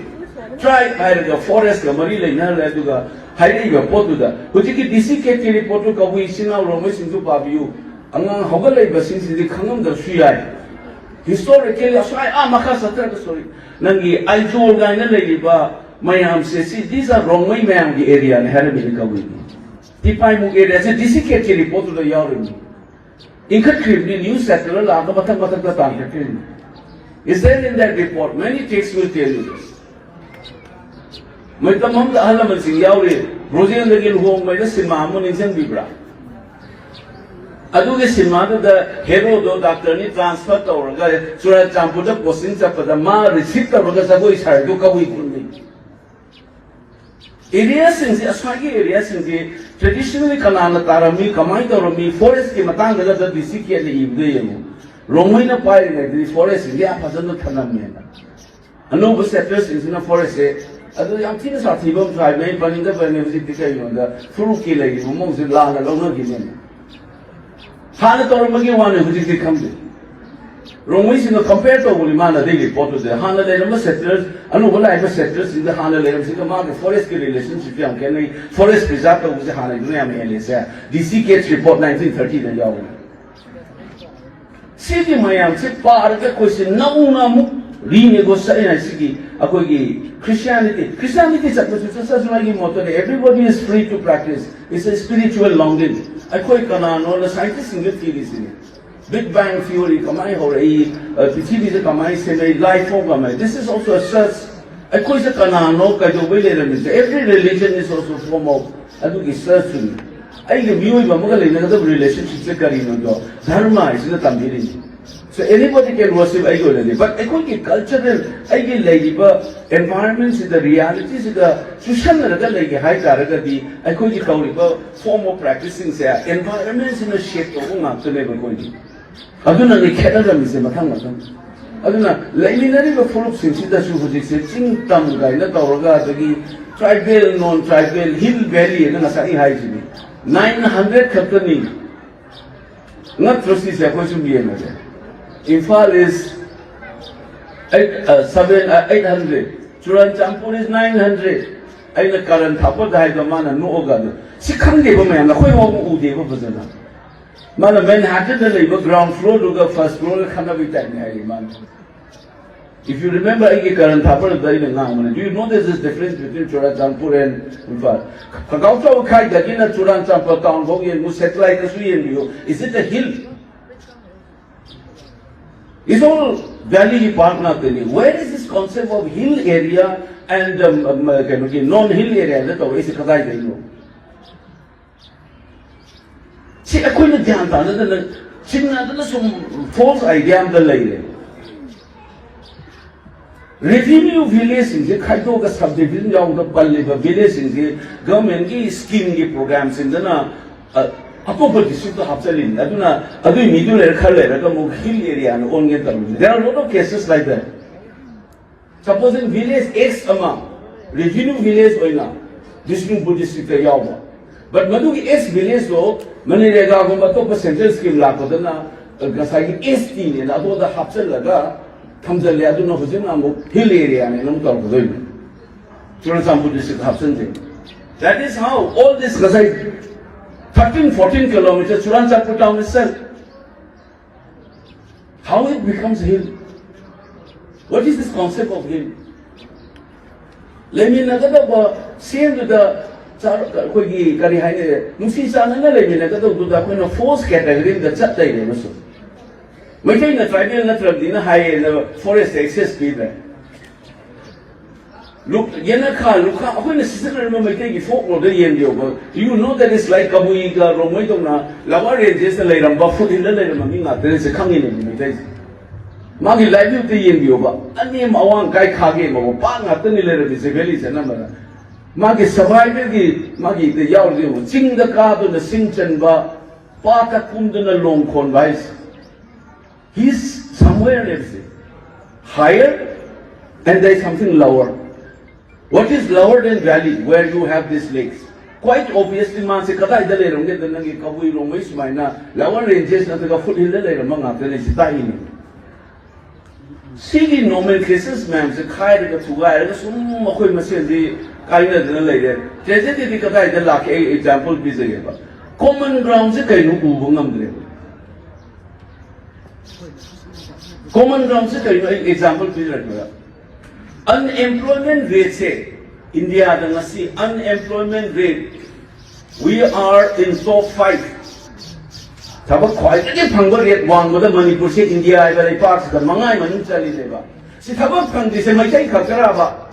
Tribe ꯍꯥꯏꯔꯒ forest ꯀ ꯃꯔꯤ ꯂꯩꯅꯍꯜꯂꯦ, ꯑꯗꯨꯒ ꯍꯥꯏꯔꯛꯏꯕ ꯄꯣꯠꯇꯨꯗ ꯍꯧꯖꯤꯛꯀꯤ ꯗꯤ ꯁꯤ ꯀꯦꯠꯀꯤ report ꯇꯨ ꯀꯕꯨꯏ ꯏꯆꯤꯟ ꯏꯅꯥꯎ ꯔꯣꯡꯃꯩꯁꯤꯡꯁꯨ ꯄꯥꯕꯤꯌꯨ꯫ ꯑꯉꯥꯡ ꯍꯧꯒꯠꯂꯛꯏꯕꯁꯤꯡꯁꯤꯗꯤ ꯈꯪꯉꯝꯗꯕꯁꯨ ꯌꯥꯏ꯫ Historically ꯑꯁ꯭ꯋꯥꯏ ꯑꯥ ꯃꯈꯥ ꯆꯠꯊꯔꯒ, sorry, ꯅꯪꯒꯤ ꯑꯥꯏꯖꯣꯜ ꯀꯥꯏꯅ ꯂꯩꯔꯤꯕ ꯃꯌꯥꯝꯁꯦ, ꯁꯤ these are ꯔꯣꯡꯃꯩ ꯃꯌꯥꯝꯒꯤ area ꯅꯤ ꯍꯥꯏꯔꯝꯃꯤꯅꯤ ꯀꯕꯨꯏꯒꯤ꯫ ꯇꯤꯄꯥꯏꯃꯨꯛ area ꯁꯦ ꯗꯤ ꯁꯤ ꯀꯦꯠꯀꯤ report ꯇꯨꯗ ꯌꯥꯎꯔꯤꯕꯅꯤ꯫ ꯏꯟꯈꯠꯈ꯭ꯔꯤꯕꯅꯤ, new settler ꯂꯥꯛꯑꯒ ꯃꯊꯪ ꯃꯊꯪꯗ ꯇꯥꯟꯈꯠꯈ꯭ꯔꯤꯕꯅꯤ꯫ Is there in that report? Many texts will tell you this. ꯃꯇꯝ ꯑꯃꯗ ꯑꯍꯜ ꯂꯃꯟꯁꯤꯡ ꯌꯥꯎꯔꯤ, ꯕ꯭ꯔꯣꯖꯦꯟꯗꯒꯤ ꯂꯨꯍꯣꯡꯕ ꯍꯥꯏꯅ ꯁꯤꯅꯦꯃꯥ ꯑꯃ ꯅꯤꯡꯁꯤꯡꯕꯤꯕ꯭ꯔꯥ? ꯑꯗꯨꯒꯤ ꯁꯤꯅꯦꯃꯥꯗꯨꯗ ꯍꯦꯔꯣꯗꯣ ꯗꯥꯛꯇꯔꯅꯤ, transfer ꯇꯧꯔꯒ ꯆꯨꯔꯥꯆꯥꯟꯄꯨꯔꯗ posting ꯆꯠꯄꯗ ꯃꯥ receive ꯇꯧꯔꯒ ꯖꯒꯣꯏ ꯁꯥꯔꯤꯗꯣ ꯀꯕꯨꯏ ꯈꯨꯟꯅꯤ꯫ Area ꯁꯤꯡꯁꯤ, ꯑꯁ꯭ꯋꯥꯏꯒꯤ area ꯁꯤꯡꯁꯤ traditionally ꯀꯅꯥꯅ ꯇꯥꯔꯝꯃꯤ, ꯀꯃꯥꯏꯅ ꯇꯧꯔꯝꯃꯤ, forest ꯀꯤ ꯃꯇꯥꯡꯗꯒ ꯗꯤ ꯁꯤ ꯀꯦꯠꯅ ꯏꯕꯗ ꯌꯦꯡꯉꯨ꯫ ꯔꯣꯡꯃꯩꯅ ꯄꯥꯏꯔꯤꯉꯩꯗꯗꯤ forest ꯁꯤꯡꯁꯦ ꯌꯥꯝ ꯐꯖꯅ ꯊꯝꯂꯝꯃꯦꯅ꯫ ꯑꯅꯧꯕ settlers ꯁꯤꯡꯁꯤꯅ forest ꯁꯦ, ꯑꯗꯨ ꯌꯥꯝ ꯊꯤꯅ ꯁꯥꯊꯤꯕ ꯑꯃꯁꯨ ꯍꯥꯏꯕꯅꯦ, ꯑꯩ ꯄꯟꯅꯤꯡꯗꯕꯅꯦ ꯍꯧꯖꯤꯛꯇꯤ, ꯀꯩꯒꯤꯅꯣꯗ ꯐꯨꯔꯨꯞꯀꯤ ꯂꯩꯔꯤꯕ ꯃꯑꯣꯡꯁꯦ ꯂꯥꯟꯅ ꯂꯧꯅꯈꯤꯅꯦꯅ꯫ ꯍꯥꯟꯅ ꯇꯧꯔꯝꯕꯒꯤ ꯋꯥꯅꯤ, ꯍꯧꯖꯤꯛꯇꯤ ꯈꯪꯗꯦ꯫ ꯔꯣꯡꯃꯩꯁꯤꯡꯒ compare ꯇꯧꯕꯅꯤ ꯃꯥꯅ ꯑꯗꯨꯒꯤ report ꯇꯨꯗꯤ꯫ ꯍꯥꯟꯅ ꯂꯩꯔꯝꯕ settlers, ꯑꯅꯧꯕ ꯂꯥꯛꯏꯕ settlers ꯁꯤꯡꯗ ꯍꯥꯟꯅ ꯂꯩꯔꯝꯕꯁꯤꯒ ꯃꯥꯒ forest ꯀꯤ relationship ꯌꯥꯝ ꯈꯦꯠꯅꯩ꯫ Forest preserve ꯇꯧꯕꯁꯦ ꯍꯥꯟꯅꯒꯤꯗꯨꯅ ꯌꯥꯝ ꯍꯦꯜꯂꯦꯁꯦ꯫ ꯗꯤ ꯁꯤ ꯀꯦꯠ report nineteen thirty ꯗ ꯌꯥꯎꯕꯅꯤ꯫ ꯁꯤꯒꯤ ꯃꯌꯥꯝꯁꯤ ꯄꯥꯔꯒ ꯑꯩꯈꯣꯏꯁꯤ ꯅꯧꯅ ꯑꯃꯨꯛ Renegotiate ꯍꯥꯏꯁꯤꯒꯤ ꯑꯩꯈꯣꯏꯒꯤ Christianity, Christianity ꯆꯠꯄꯁꯨ ꯆꯠꯆꯁꯨ ꯑꯩꯒꯤ ꯃꯣꯠꯇꯗꯤ everybody is free to practice. It's a spiritual longing. ꯑꯩꯈꯣꯏ ꯀꯅꯥꯅꯣꯅ scientistꯁꯤꯡꯗ ꯊꯤꯔꯤꯁꯤꯅꯤ꯫ Big Bang Theory ꯀꯃꯥꯏꯅ ꯍꯧꯔꯛꯏ, ꯑ, ꯄ꯭ꯔꯤꯊꯤꯕꯤꯁꯦ ꯀꯃꯥꯏꯅ ꯁꯦꯝꯃꯛꯏ, life form ꯀꯃꯥꯏꯅ, this is also a search. ꯑꯩꯈꯣꯏꯁꯦ ꯀꯅꯥꯅꯣ, ꯀꯩꯗꯧꯕꯩ ꯂꯩꯔꯝꯃꯤꯁꯦ? Every religion is also form of ꯑꯗꯨꯒꯤ searchꯇꯨꯅꯤ꯫ ꯑꯩꯒ ꯃꯤꯑꯣꯏꯕ ꯑꯃꯒ ꯂꯩꯅꯒꯗꯕ relationshipꯁꯦ ꯀꯔꯤꯅꯣꯗꯣ ꯙꯔꯃ ꯍꯥꯏꯁꯤꯅ ꯇꯝꯕꯤꯔꯤꯅꯤ꯫ So anybody can worship ꯑꯩꯒꯤ ꯑꯣꯏꯅꯗꯤ, but ꯑꯩꯈꯣꯏꯒꯤ cultural, ꯑꯩꯒꯤ ꯂꯩꯔꯤꯕ environmentꯁꯤꯗ, realityꯁꯤꯗ ꯆꯨꯁꯟꯅꯔꯒ ꯂꯩꯒꯦ ꯍꯥꯏ ꯇꯥꯔꯒꯗꯤ ꯑꯩꯈꯣꯏꯒꯤ ꯇꯧꯔꯤꯕ form of practiceꯁꯤꯡꯁꯦ environmentꯁꯤꯅ shape ꯇꯧꯕ ꯉꯥꯛꯇꯅꯦꯕ ꯑꯩꯈꯣꯏꯒꯤ꯫ ꯑꯗꯨꯅꯅꯦ ꯈꯦꯠꯅꯔꯝꯃꯤꯁꯦ ꯃꯊꯪ ꯃꯊꯪ꯫ ꯑꯗꯨꯅ ꯂꯩꯃꯤꯟꯅꯔꯤꯕ ꯐꯨꯔꯨꯞꯁꯤꯡꯁꯤꯗꯁꯨ ꯍꯧꯖꯤꯛꯁꯦ ꯆꯤꯡ ꯇꯝ ꯀꯥꯏꯅ ꯇꯧꯔꯒ, ꯑꯗꯒꯤ tribal, non tribal, hill valley ꯍꯥꯏꯅ ꯉꯁꯥꯏ ꯑꯩ ꯍꯥꯏꯈꯤꯕꯅꯤ, nine hundred ꯈꯛꯇꯅꯤ꯫ ꯉꯛꯇ꯭ꯔꯣ ꯁꯤꯁꯦ? ꯑꯩꯈꯣꯏ ꯁꯨꯝ ꯌꯦꯡꯉꯁꯦ, Imphal is eight, uh, seven, uh, eight hundred, Churachandpur is nine hundred꯫ ꯑꯩꯅ ꯀꯥꯔꯟ ꯊꯥꯛꯄꯗ ꯍꯥꯏꯗꯣ ꯃꯥꯅ ꯅꯣꯛꯑꯒ, ꯑꯗꯨ ꯁꯤ ꯈꯪꯗꯦꯕ ꯃꯌꯥꯝꯅ, ꯑꯩꯈꯣꯏ ꯐꯥꯎꯕ ꯎꯗꯦꯕ ꯐꯖꯅ꯫ ꯃꯥꯅ Manhattanꯗ ꯂꯩꯕ ground floorꯗꯨꯒ first floorꯒ ꯈꯠꯅꯕꯩ typeꯅꯤ ꯍꯥꯏꯔꯤ ꯃꯥꯅ꯫ If you remember, ꯑꯩꯒꯤ ꯀꯥꯔꯟ ꯊꯥꯛꯄꯗ ꯑꯩꯅ ꯉꯥꯡꯕꯅꯦ, "Do you know there's a difference between Churachandpur and Imphal?" ꯈꯥꯒꯥꯎ ꯆꯥꯎ ꯈꯥꯏꯗꯒꯤꯅ ꯆꯨꯔꯥꯟꯆꯥꯟꯄꯨꯔ town ꯐꯥꯎ ꯌꯦꯡꯉꯨ, satelliteꯇꯁꯨ ꯌꯦꯡꯕꯤꯌꯨ, is it a hill? It's all valley park ꯉꯥꯛꯇꯅꯤ꯫ Where is this concept of hill area and, um, um, ꯀꯩꯅꯣꯒꯤ non hill areaꯗ ꯇꯧꯔꯛꯏꯁꯦ ꯀꯗꯥꯏꯗꯩꯅꯣ? ꯁꯤ ꯑꯩꯈꯣꯏꯅ ꯒ꯭ꯌꯥꯟ ꯇꯥꯅꯗꯅ ꯆꯤꯡꯅꯗꯅ ꯁꯨꯝ false idea ꯑꯃꯗ ꯂꯩꯔꯦ꯫ Revenue villageꯁꯤꯡꯁꯦ ꯈꯥꯏꯗꯣꯛꯑꯒ subdivision ꯌꯥꯎꯗ ꯄꯜꯂꯤꯕ villageꯁꯤꯡꯁꯦ governmentꯀꯤ schemeꯒꯤ programꯁꯤꯡꯗꯅ, ꯑ, ꯑꯇꯣꯞꯄ districtꯇ ꯍꯥꯞꯆꯜꯂꯤꯅꯤ꯫ ꯑꯗꯨꯅ ꯑꯗꯨꯒꯤ ꯃꯤꯗꯨ ꯂꯩꯔ ꯈꯔ ꯂꯩꯔꯒ ꯑꯃꯨꯛ hill areaꯅ ꯑꯣꯟꯒꯦ ꯇꯧꯔꯤꯅꯤ꯫ There are a lot of cases like that. Supposing village X ꯑꯃ revenue village ꯑꯣꯏꯅ ꯕꯤꯁꯅꯨꯄꯨꯔ districtꯇ ꯌꯥꯎꯕ, but ꯃꯗꯨꯒꯤ X villageꯇꯣ ꯃꯅꯔꯦꯒꯥꯒꯨꯝꯕ ꯑꯇꯣꯞꯄ central scheme ꯂꯥꯛꯄꯗꯅ ꯉꯁꯥꯏꯒꯤ STꯅꯦꯅ ꯑꯗꯣꯝꯗ ꯍꯥꯞꯆꯜꯂꯒ ꯊꯝꯖꯜꯂꯦ, ꯑꯗꯨꯅ ꯍꯧꯖꯤꯛꯅ ꯑꯃꯨꯛ hill areaꯅꯦꯅ ꯑꯃꯨꯛ ꯇꯧꯔꯛꯀꯗꯣꯏꯅꯤ꯫ Churachandpur district ꯍꯥꯞꯆꯤꯟꯖꯩ꯫ That is how all this ꯉꯁꯥꯏ thirteen, fourteen kilometer Churachandpur town itself. How it becomes hill? What is this concept of him? ꯂꯩꯃꯤꯟꯅꯒꯗꯧꯕ ꯁꯦꯝꯗꯨꯗ ꯆꯥ-, ꯑꯩꯈꯣꯏꯒꯤ ꯀꯔꯤ ꯍꯥꯏꯅꯤ, ꯅꯨꯡꯁꯤ ꯆꯥꯟꯅꯅ ꯂꯩꯃꯤꯟꯅꯒꯗꯧꯗꯨꯗ ꯑꯩꯈꯣꯏꯅ force category ꯑꯃꯗ ꯆꯠ ꯂꯩꯔꯦꯕꯁꯨ꯫ ꯃꯩꯇꯩꯅ tribal ꯅꯠꯇ꯭ꯔꯕꯅꯤꯅ ꯍꯥꯏꯌꯦꯅ forest access ꯄꯤꯗ꯭ꯔꯦ꯫ ꯂꯨꯛ-, ꯌꯦꯅꯈꯥ, ꯂꯨꯈꯥ, ꯑꯩꯈꯣꯏꯅ ꯁꯤꯖꯤꯟꯅꯔꯤꯕ ꯃꯩꯇꯩꯒꯤ folklore the ꯌꯦꯡꯕꯤꯌꯣꯕ꯫ You know that is like ꯀꯕꯨꯏꯒ ꯔꯣꯡꯃꯩꯗꯧꯅ lower ranges ꯇ ꯂꯩꯔꯝꯕ, foothill ꯗ ꯂꯩꯔꯝꯕ ꯃꯤ ꯉꯥꯛꯇꯅꯤ, ꯁꯤ ꯈꯪꯉꯤꯅꯦ ꯃꯩꯇꯩꯁꯦ꯫ ꯃꯥꯒꯤ livelihood ꯇ ꯌꯦꯡꯕꯤꯌꯣꯕ꯫ ꯑꯅꯦꯝ ꯑꯋꯥꯡ ꯀꯥꯏ ꯈꯥꯒꯦ ꯃꯕꯨ ꯄꯥꯛ ꯉꯥꯛꯇꯅꯤ ꯂꯩꯔꯝꯃꯤꯁꯦ valley ꯁꯦ ꯑꯅꯝꯕꯅ꯫ ꯃꯥꯒꯤ survival ꯒꯤ ꯃꯥꯒꯤ ꯗ ꯌꯥꯎꯔꯤꯁꯦ ꯌꯦꯡꯉꯣ꯫ ꯆꯤꯡꯗ ꯀꯥꯗꯨꯅ ꯁꯤꯡ ꯆꯟꯕ, ꯄꯥꯠꯇ ꯀꯨꯝꯗꯨꯅ ꯂꯣꯡ ꯈꯣꯟꯕ ꯍꯥꯏꯁꯦ꯫ He is somewhere else, higher, and there is something lower. What is lower than valley where you have these lakes? Quite obviously, ꯃꯥꯁꯦ ꯀꯗꯥꯏꯗ ꯂꯩꯔꯝꯒꯦꯗ? ꯅꯪꯒꯤ ꯀꯕꯨꯏ ꯔꯣꯡꯃꯩ ꯁꯨꯃꯥꯏꯅ lower ranges ꯅꯠꯇ꯭ꯔꯒ foothill ꯗ ꯂꯩꯔꯝꯕ ꯉꯥꯛꯇꯅꯦ ꯁꯤ ꯇꯥꯛꯏꯅꯦ꯫ ꯁꯤꯒꯤ nomenclature ꯃꯌꯥꯝꯁꯦ ꯈꯥꯏꯔꯒ ꯊꯨꯒꯥꯏꯔꯒ ꯁꯨꯝ ꯃꯈꯣꯏ ꯃꯁꯦꯟꯗꯤ ꯀꯥꯏꯅꯗꯅ ꯂꯩꯔꯦ꯫ Tragedy ꯗꯤ ꯀꯗꯥꯏꯗ ꯂꯥꯛꯀꯦ? ꯑꯩ example ꯄꯤꯖꯒꯦꯕ꯫ Common ground ꯁꯦ ꯀꯩꯅꯣ ꯎꯕ ꯉꯝꯗ꯭ꯔꯦꯕ꯫ Common ground ꯁꯦ ꯀꯩꯅꯣ? ꯑꯩ example ꯄꯤꯖꯔꯛꯀꯦꯕ꯫ Unemployment rate ꯁꯦ ꯏꯟꯗꯤꯌꯥꯗ ꯉꯁꯤ unemployment rate, we are in top five. ꯊꯕꯛ ꯈ꯭ꯋꯥꯏꯗꯒꯤ ꯐꯪꯕ rate ꯋꯥꯡꯕꯗ ꯃꯅꯤꯄꯨꯔꯁꯦ ꯏꯟꯗꯤꯌꯥ ꯍꯥꯏꯕ ꯂꯩꯄꯥꯛꯁꯤꯗ ꯃꯉꯥꯒꯤ ꯃꯅꯨꯡ ꯆꯜꯂꯤꯅꯦꯕ꯫ ꯁꯤ ꯊꯕꯛ ꯐꯪꯗ꯭ꯔꯤꯁꯦ ꯃꯩꯇꯩ ꯈꯛꯇꯔꯕ?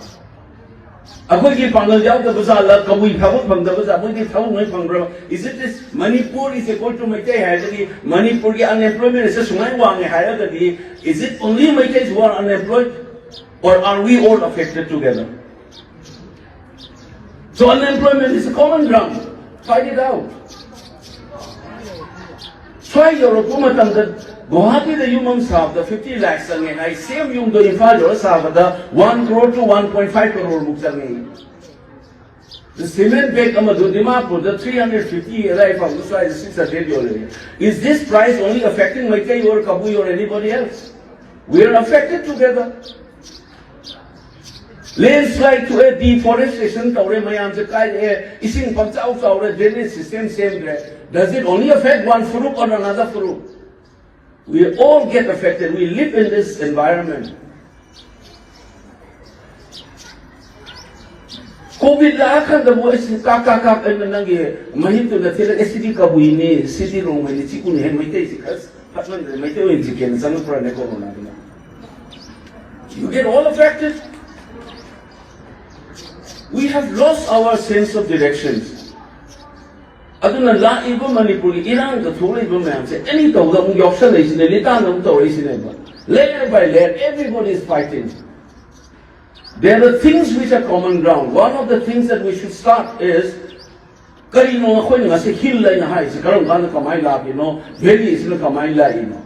ꯑꯩꯈꯣꯏꯒꯤ ꯄꯥꯡꯒꯜ ꯌꯥꯎꯗꯕ ꯖꯥꯠꯂ? ꯀꯕꯨꯏ ꯊꯕꯛ ꯐꯪꯗꯕ ꯖꯥꯠ? ꯃꯣꯏꯗꯤ ꯊꯕꯛ ꯂꯣꯏ ꯐꯪꯕ꯭ꯔꯕ? Is it this Manipur is equal to Meitei ꯍꯥꯏꯔꯒꯗꯤ, ꯃꯅꯤꯄꯨꯔꯒꯤ unemployment rate ꯁꯦ ꯁꯨꯃꯥꯏꯅ ꯋꯥꯡꯉꯦ ꯍꯥꯏꯔꯒꯗꯤ, is it only Meiteis who are unemployed? Or are we all affected together? So unemployment is a common ground. Fight it out. ꯁ꯭ꯋꯥꯏ ꯌꯧꯔꯛꯄ ꯃꯇꯝꯗ ꯒꯨꯋꯥꯍꯥꯇꯤꯗ ꯌꯨꯝ ꯑꯃ ꯁꯥꯕꯗ fifty lakhs ꯆꯪꯉꯦ ꯍꯥꯏ, same ꯌꯨꯝꯗꯣ ꯏꯝꯐꯥꯜ ꯌꯧꯔ ꯁꯥꯕꯗ one crore to one point five crore ꯃꯨꯛ ꯆꯪꯉꯦ꯫ The cement bag ꯑꯃꯗꯨ ꯗꯤꯃꯥꯄꯨꯔꯗ three hundred fifty ꯑꯗꯥꯏ ꯐꯪꯕ, ꯁ꯭ꯋꯥꯏꯗ six hundred ꯌꯣꯜꯂꯦ꯫ Is this price only affecting Meitei or Kabui or anybody else? We are affected together. Landslide ꯊꯣꯛꯑꯦ, deforestation ꯇꯧꯔꯦ, ꯃꯌꯥꯝꯁꯦ ꯀꯥꯏꯔꯛꯑꯦ, ꯏꯁꯤꯡ ꯄꯪꯆꯥꯎ ꯆꯥꯎꯔꯦ, drainage system ꯁꯦꯝꯗ꯭ꯔꯦ꯫ Does it only affect one ꯐꯨꯔꯨꯞ or another ꯐꯨꯔꯨꯞ? We all get affected. We live in this environment. COVID ꯂꯥꯛꯑꯀꯥꯟꯗꯕꯨ ꯑꯩꯁꯤ ꯀꯥꯛ ꯀꯥꯛ ꯀꯥꯛ ꯑꯩꯅ ꯅꯪꯒꯤ ꯃꯍꯤꯛꯇꯨꯅ ꯊꯤꯜꯂꯒ "ꯑꯦ, ꯁꯤꯗꯤ ꯀꯕꯨꯏꯅꯤ, ꯁꯤꯗꯤ ꯔꯣꯡꯃꯩꯅꯤ, ꯁꯤ ꯎꯅꯤ" ꯍꯥꯏ, ꯃꯩꯇꯩꯁꯤ ꯈꯔ ꯐꯠꯃꯟꯗ꯭ꯔꯦ, ꯃꯩꯇꯩ ꯑꯣꯏꯅ ꯖꯤꯀꯦꯅ ꯆꯪꯉꯛꯄ꯭ꯔꯅꯦ ꯀꯣꯔꯣꯅꯥꯗꯨꯅ? You get all affected. We have lost our sense of directions. ꯑꯗꯨꯅ ꯂꯥꯛꯏꯕ ꯃꯅꯤꯄꯨꯔꯒꯤ ꯏꯔꯥꯡꯗ ꯊꯣꯛꯂꯛꯏꯕ ꯃꯌꯥꯝꯁꯦ ꯑꯦꯅꯤ ꯇꯧꯗ ꯑꯃꯨꯛ ꯌꯥꯎꯁꯜꯂꯛꯏꯁꯤꯅꯦ, ꯂꯤꯇꯥꯟꯗ ꯑꯃꯨꯛ ꯇꯧꯔꯛꯏꯁꯤꯅꯦꯕ꯫ Layer by layer, everybody is fighting. There are things which are common ground. One of the things that we should start is, ꯀꯔꯤꯅꯣ ꯑꯩꯈꯣꯏꯅ ꯉꯁꯤ ꯍꯤꯜ ꯍꯥꯏꯅ ꯍꯥꯏꯔꯤꯁꯤ? ꯀꯔꯝ ꯀꯥꯟꯗ ꯀꯃꯥꯏꯅ ꯂꯥꯛꯈꯤꯅꯣ? ꯚꯦꯂꯤ ꯑꯁꯤꯅ ꯀꯃꯥꯏꯅ ꯂꯥꯛꯏꯅꯣ?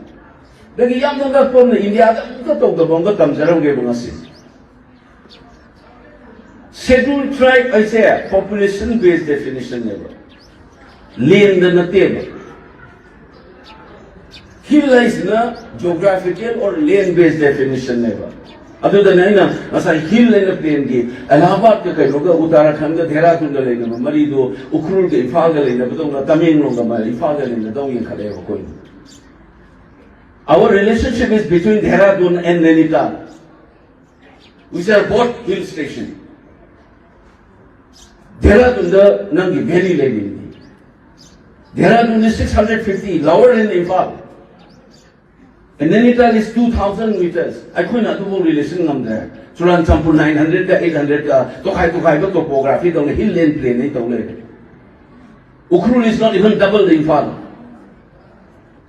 ꯑꯗꯒꯤ ꯌꯥꯝꯅ ꯉꯛꯄ ꯑꯃꯅ, ꯏꯟꯗꯤꯌꯥꯗ ꯑꯃꯨꯛꯇ ꯇꯧꯗꯕ ꯑꯃꯒ ꯇꯝꯖꯔꯝꯒꯦꯕ ꯉꯁꯤ꯫ Schedule tribe ꯍꯥꯏꯁꯦ population based definition ꯅꯦꯕ, ꯂꯦꯟꯗ ꯅꯠꯇꯦꯕ꯫ ꯍꯤꯜ ꯍꯥꯏꯁꯤꯅ geographical or land based definition ꯅꯦꯕ꯫ ꯑꯗꯨꯗꯅꯦ ꯑꯩꯅ ꯉꯁꯥꯏ ꯍꯤꯜ ꯑꯦꯟ ꯄ꯭ꯂꯦꯟꯒꯤ ꯑꯦꯂꯥꯍꯥꯕꯥꯗꯀ ꯀꯩꯅꯣꯒ, ꯎꯇꯥꯔꯥꯈꯟꯗꯒ ꯙꯦꯔꯥꯗꯨꯟꯒ ꯂꯩꯅꯕ ꯃꯔꯤꯗꯣ ꯎꯈ꯭ꯔꯨꯜꯒ ꯏꯝꯐꯥꯜꯒ ꯂꯩꯅꯕꯗꯧꯅ, ꯇꯃꯦꯡꯂꯣꯡꯒ ꯃ-, ꯏꯝꯐꯥꯜꯒ ꯂꯩꯅꯕꯗꯧꯅ ꯌꯦꯡꯈꯠꯂꯛꯑꯦꯕ ꯑꯩꯈꯣꯏꯅ꯫ Our relationship is between Dehradun and Nainital, which are both hill station. ꯙꯦꯔꯥꯗꯨꯟꯗ ꯅꯪꯒꯤ ꯚꯦꯂꯤ ꯂꯩꯔꯤꯅꯤ꯫ ꯙꯦꯔꯥꯗꯨꯟꯗꯤ six hundred fifty, lower than Imphal. And Nainital is two thousand meters. ꯑꯩꯈꯣꯏꯅ ꯑꯗꯨꯐꯥꯎ relation ꯉꯝꯗ꯭ꯔꯦ꯫ ꯆꯨꯔꯥꯟꯆꯥꯟꯄꯨꯔ nine hundred ꯀ eight hundred ꯀ ꯇꯣꯈꯥꯏ ꯇꯣꯈꯥꯏꯕ topography ꯗꯧꯅ hill and plain ꯇꯧ ꯂꯩꯔꯦ꯫ Ukhrul is not even double the Imphal.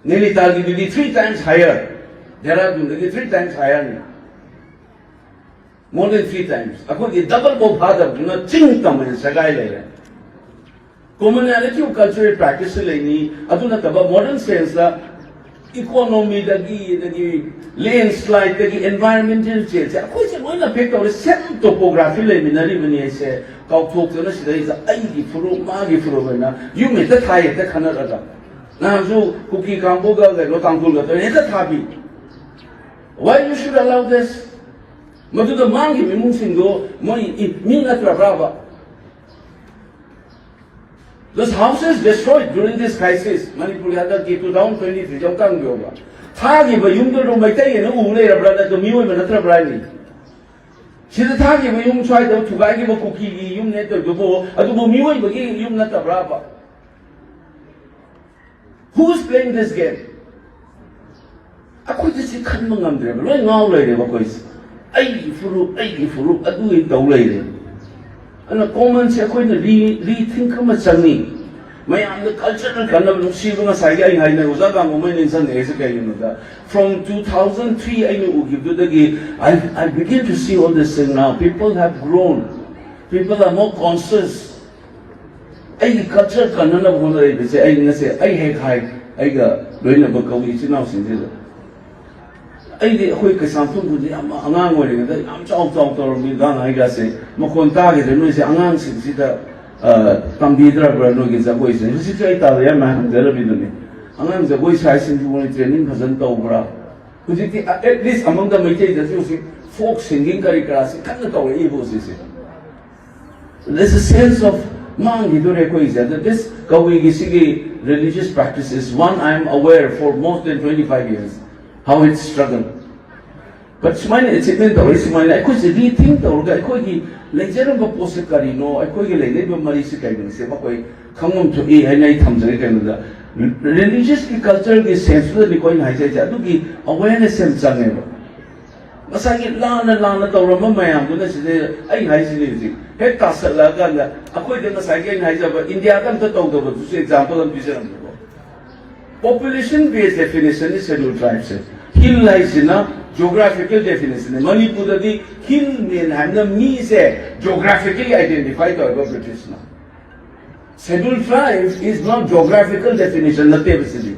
ꯅꯦꯅꯤꯇꯥꯜꯒꯤꯗꯨꯗꯤ three times higher, ꯙꯦꯔꯥꯗꯨꯟꯗꯒꯤ three times higher ꯅꯤ꯫ More than three times. ꯑꯩꯈꯣꯏꯒꯤ double ꯐꯥꯎ ꯐꯥꯗꯕꯗꯨꯅ ꯆꯤꯡ ꯇꯝꯃꯦꯅ ꯁꯒꯥꯏ ꯂꯩꯔꯦ꯫ Commonality of cultural practice ꯂꯩꯅꯤ꯫ ꯑꯗꯨ ꯅꯠꯇꯕ modern sense ꯇ economy ꯗꯒꯤ, ꯑꯗꯒꯤ landslide ꯗꯒꯤ environmental change ꯁꯦ ꯑꯩꯈꯣꯏꯁꯦ ꯂꯣꯏꯅ affect ꯇꯧꯔꯦ꯫ Same topography ꯂꯩꯃꯤꯟꯅꯔꯤꯕꯅꯤ ꯍꯥꯏꯁꯦ ꯀꯥꯎꯊꯣꯛꯇꯅ ꯁꯤꯗꯩꯁꯤꯗ ꯑꯩꯒꯤ ꯐꯨꯔꯨꯞ, ꯃꯥꯒꯤ ꯐꯨꯔꯨꯞ ꯍꯥꯏꯅ ꯌꯨꯝ ꯍꯦꯛꯇ ꯊꯥꯏ, ꯍꯦꯛꯇ ꯈꯟꯅꯔꯒ꯫ ꯅꯍꯥꯟꯁꯨ ꯀꯨꯀꯤ ꯀꯥꯡꯕꯨꯒ ꯀꯩꯅꯣ ꯇꯥꯡꯈꯨꯜꯒ ꯇꯧꯔꯦ, ꯍꯦꯛꯇ ꯊꯥꯕꯤ꯫ Why you should allow this? ꯃꯗꯨꯗ ꯃꯥꯡꯈꯤꯕ ꯏꯃꯨꯡꯁꯤꯡꯗꯣ ꯃꯣꯏ E-, me ꯅꯠꯇ꯭ꯔꯕ꯭ꯔꯥꯕ? Those houses destroyed during this crisis, ꯃꯅꯤꯄꯨꯔꯒꯤ ꯍꯟꯗꯛꯀꯤ two thousand twenty three ꯌꯧꯀꯥꯟꯒꯤ ꯑꯣꯏꯕ ꯊꯥꯈꯤꯕ ꯌꯨꯝꯗꯨꯗ ꯃꯩꯇꯩ ꯑꯅ ꯎ ꯂꯩꯔꯕ꯭ꯔꯥ, ꯅꯠꯇ꯭ꯔꯒ ꯃꯤꯑꯣꯏꯕ ꯅꯠꯇ꯭ꯔꯕ꯭ꯔꯥ ꯍꯥꯏꯅꯤ? ꯁꯤꯗ ꯊꯥꯈꯤꯕ ꯌꯨꯝ, ꯁ꯭ꯋꯥꯏꯗ ꯊꯨꯒꯥꯏꯈꯤꯕ ꯀꯨꯀꯤꯒꯤ ꯌꯨꯝꯅꯦ ꯇꯧꯔꯤꯗꯨꯕꯨ, ꯑꯗꯨꯕꯨ ꯃꯤꯑꯣꯏꯕꯒꯤ ꯌꯨꯝ ꯅꯠꯇꯕ꯭ꯔꯥꯕ? Who's playing this game? ꯑꯩꯈꯣꯏꯗ ꯁꯤ ꯈꯟꯕ ꯉꯝꯗ꯭ꯔꯦꯕ, ꯂꯣꯏ ꯉꯥꯎ ꯂꯩꯔꯦꯕ ꯑꯩꯈꯣꯏꯁꯦ꯫ ꯑꯩꯒꯤ ꯐꯨꯔꯨꯞ, ꯑꯩꯒꯤ ꯐꯨꯔꯨꯞ ꯑꯗꯨꯒꯤ ꯇꯧ ꯂꯩꯔꯦ꯫ ꯑꯗꯨꯅ ꯀꯣꯃꯟꯁꯦ ꯑꯩꯈꯣꯏꯅ ꯔꯤ ꯔꯤꯊꯤꯡꯛ ꯑꯃ ꯆꯪꯉꯤ꯫ ꯃꯌꯥꯝꯗ ꯀꯜꯆꯔꯦꯜ ꯀꯥꯟꯅꯕ, ꯅꯨꯡꯁꯤꯕ, ꯉꯁꯥꯏꯒꯤ ꯑꯩ ꯍꯥꯏꯅ ꯑꯣꯖꯥ ꯀꯥꯡꯕꯨ ꯃꯩ ꯅꯤꯡꯁꯤꯡꯉꯛꯏꯁꯦ ꯀꯩꯒꯤꯅꯣꯗ, from two thousand three ꯑꯩꯅ ꯎꯈꯤꯕꯗꯨꯗꯒꯤ I, I begin to see all this thing now. People have grown. People are more conscious. ꯑꯩꯒꯤ ꯀꯜꯆꯔ ꯀꯟꯅꯅꯕ ꯍꯣꯠꯅꯔꯛꯏꯕꯁꯦ ꯑꯩ ꯉꯁꯤ ꯑꯩ ꯍꯦꯛ ꯍꯥꯏ, ꯑꯩꯒ ꯂꯣꯏꯅꯕ ꯀꯧꯏ ꯏꯆꯤꯟ ꯏꯅꯥꯎꯁꯤꯡꯁꯤꯗ꯫ ꯑꯩꯗꯤ ꯑꯩꯈꯣꯏ ꯀꯩꯁꯥꯝꯊꯣꯡ ꯈꯨꯟꯁꯦ ꯌꯥꯝ ꯑꯉꯥꯡ ꯑꯣꯏꯔꯤꯉꯩꯗ ꯌꯥꯝ ꯆꯥꯎ ꯆꯥꯎ ꯇꯧꯔꯝꯃꯤ꯫ ꯒꯥꯡ ꯍꯥꯏꯒꯥꯁꯦ ꯃꯈꯣꯟ ꯇꯥꯈꯤꯗ꯭ꯔꯦ꯫ ꯅꯣꯏꯁꯦ ꯑꯉꯥꯡꯁꯤꯡꯁꯤꯗ, ꯑ, ꯇꯝꯕꯤꯗ꯭ꯔꯕ꯭ꯔꯥ ꯅꯣꯏꯒꯤ ꯖꯒꯣꯏꯁꯦ? ꯍꯧꯖꯤꯛꯁꯨ ꯑꯩ ꯇꯥꯕ ꯌꯥꯝ ꯃꯌꯥꯝ ꯍꯪꯖꯔꯝꯃꯤꯗꯨꯅꯤ꯫ ꯑꯉꯥꯡ ꯖꯒꯣꯏ ꯁꯥꯏꯁꯤꯡꯁꯤꯕꯨ ꯃꯣꯏ ꯇ꯭ꯔꯦꯅꯤꯡ ꯐꯖꯅ ꯇꯧꯕ꯭ꯔꯥ? ꯍꯧꯖꯤꯛꯇꯤ ꯑꯦꯠꯂꯤꯁ ꯑꯃꯪꯗ ꯃꯩꯇꯩꯗꯁꯨ ꯍꯧꯖꯤꯛ ꯐꯣꯛ ꯁꯤꯡꯒꯤꯡ ꯀꯔꯤ ꯀꯔꯥꯁꯤ ꯀꯟꯅ ꯇꯧꯔꯛꯏꯕ ꯍꯧꯖꯤꯛꯁꯦ꯫ There's a sense of ꯃꯥꯡꯈꯤꯗꯣꯔꯦ ꯑꯩꯈꯣꯏꯒꯤꯁꯦ꯫ ꯑꯗ this ꯀꯕꯨꯏꯒꯤ ꯁꯤꯒꯤ religious practice is one I am aware for more than twenty five years, how it struggle. But ꯁꯨꯃꯥꯏꯅ ꯑꯦꯆꯤꯞꯃꯦꯟ ꯇꯧꯔꯤ, ꯁꯨꯃꯥꯏꯅ ꯑꯩꯈꯣꯏꯁꯦ ꯔꯤꯊꯤꯡ ꯇꯧꯔꯒ ꯑꯩꯈꯣꯏꯒꯤ ꯂꯩꯖꯔꯝꯕ ꯄꯣꯠꯁꯦ ꯀꯔꯤꯅꯣ, ꯑꯩꯈꯣꯏꯒꯤ ꯂꯩꯅꯔꯤꯕ ꯃꯔꯤꯁꯦ ꯀꯔꯤꯅꯣ ꯁꯦ ꯃꯈꯣꯏ ꯈꯪꯐꯝ ꯊꯣꯛꯏ ꯍꯥꯏꯅ ꯑꯩ ꯊꯝꯖꯒꯦ꯫ ꯀꯩꯅꯣꯗ ꯔꯤꯂꯤꯖꯤꯌꯁꯀꯤ ꯀꯜꯆꯔꯒꯤ ꯁꯦꯟꯁꯇꯨꯗꯅꯤꯀꯣ ꯑꯩꯅ ꯍꯥꯏꯖꯔꯤꯁꯦ꯫ ꯑꯗꯨꯒꯤ ꯑꯋꯦꯔꯅꯦꯁ ꯌꯥꯝ ꯆꯪꯉꯦꯕ꯫ ꯉꯁꯥꯏꯒꯤ ꯂꯥꯟꯅ ꯂꯥꯟꯅ ꯇꯧꯔꯝꯕ ꯃꯌꯥꯝꯗꯨꯅ ꯁꯤꯗ ꯑꯩ ꯍꯥꯏꯁꯤꯅꯤ ꯍꯧꯖꯤꯛ ꯍꯦꯛ ꯇꯥꯁꯜꯂꯛꯑꯀꯥꯟꯗ ꯑꯩꯈꯣꯏꯗ ꯉꯁꯥꯏꯒꯤ ꯑꯩꯅ ꯍꯥꯏꯖꯕ ꯏꯟꯗꯤꯌꯥꯗ ꯑꯝꯇ ꯇꯧꯗꯕꯗꯨꯁꯨ ꯑꯦꯛꯖꯥꯝꯄꯜ ꯑꯃ ꯄꯤꯖꯔꯝꯒꯦꯀꯣ꯫ Population based definition ꯅꯤ scheduled tribes ꯁꯦ꯫ ꯍꯤꯜ ꯍꯥꯏꯁꯤꯅ ꯖꯣꯒ꯭ꯔꯥꯐꯤꯀꯦꯜ ꯗꯦꯐꯤꯅꯦꯁꯟꯅꯤ꯫ ꯃꯅꯤꯄꯨꯔꯗꯗꯤ ꯍꯤꯜ ꯃꯦꯟ ꯍꯥꯏꯅ ꯃꯤꯁꯦ ꯖꯣꯒ꯭ꯔꯥꯐꯤꯀꯦꯜꯂꯤ ꯑꯥꯏꯗꯦꯟꯇꯤꯐꯥꯏ ꯇꯧꯋꯦꯕ ꯕ꯭ꯔꯤꯇꯤꯁꯅ꯫ Scheduled tribe is not geographical definition ꯅꯠꯇꯦꯕ ꯁꯤꯗꯤ꯫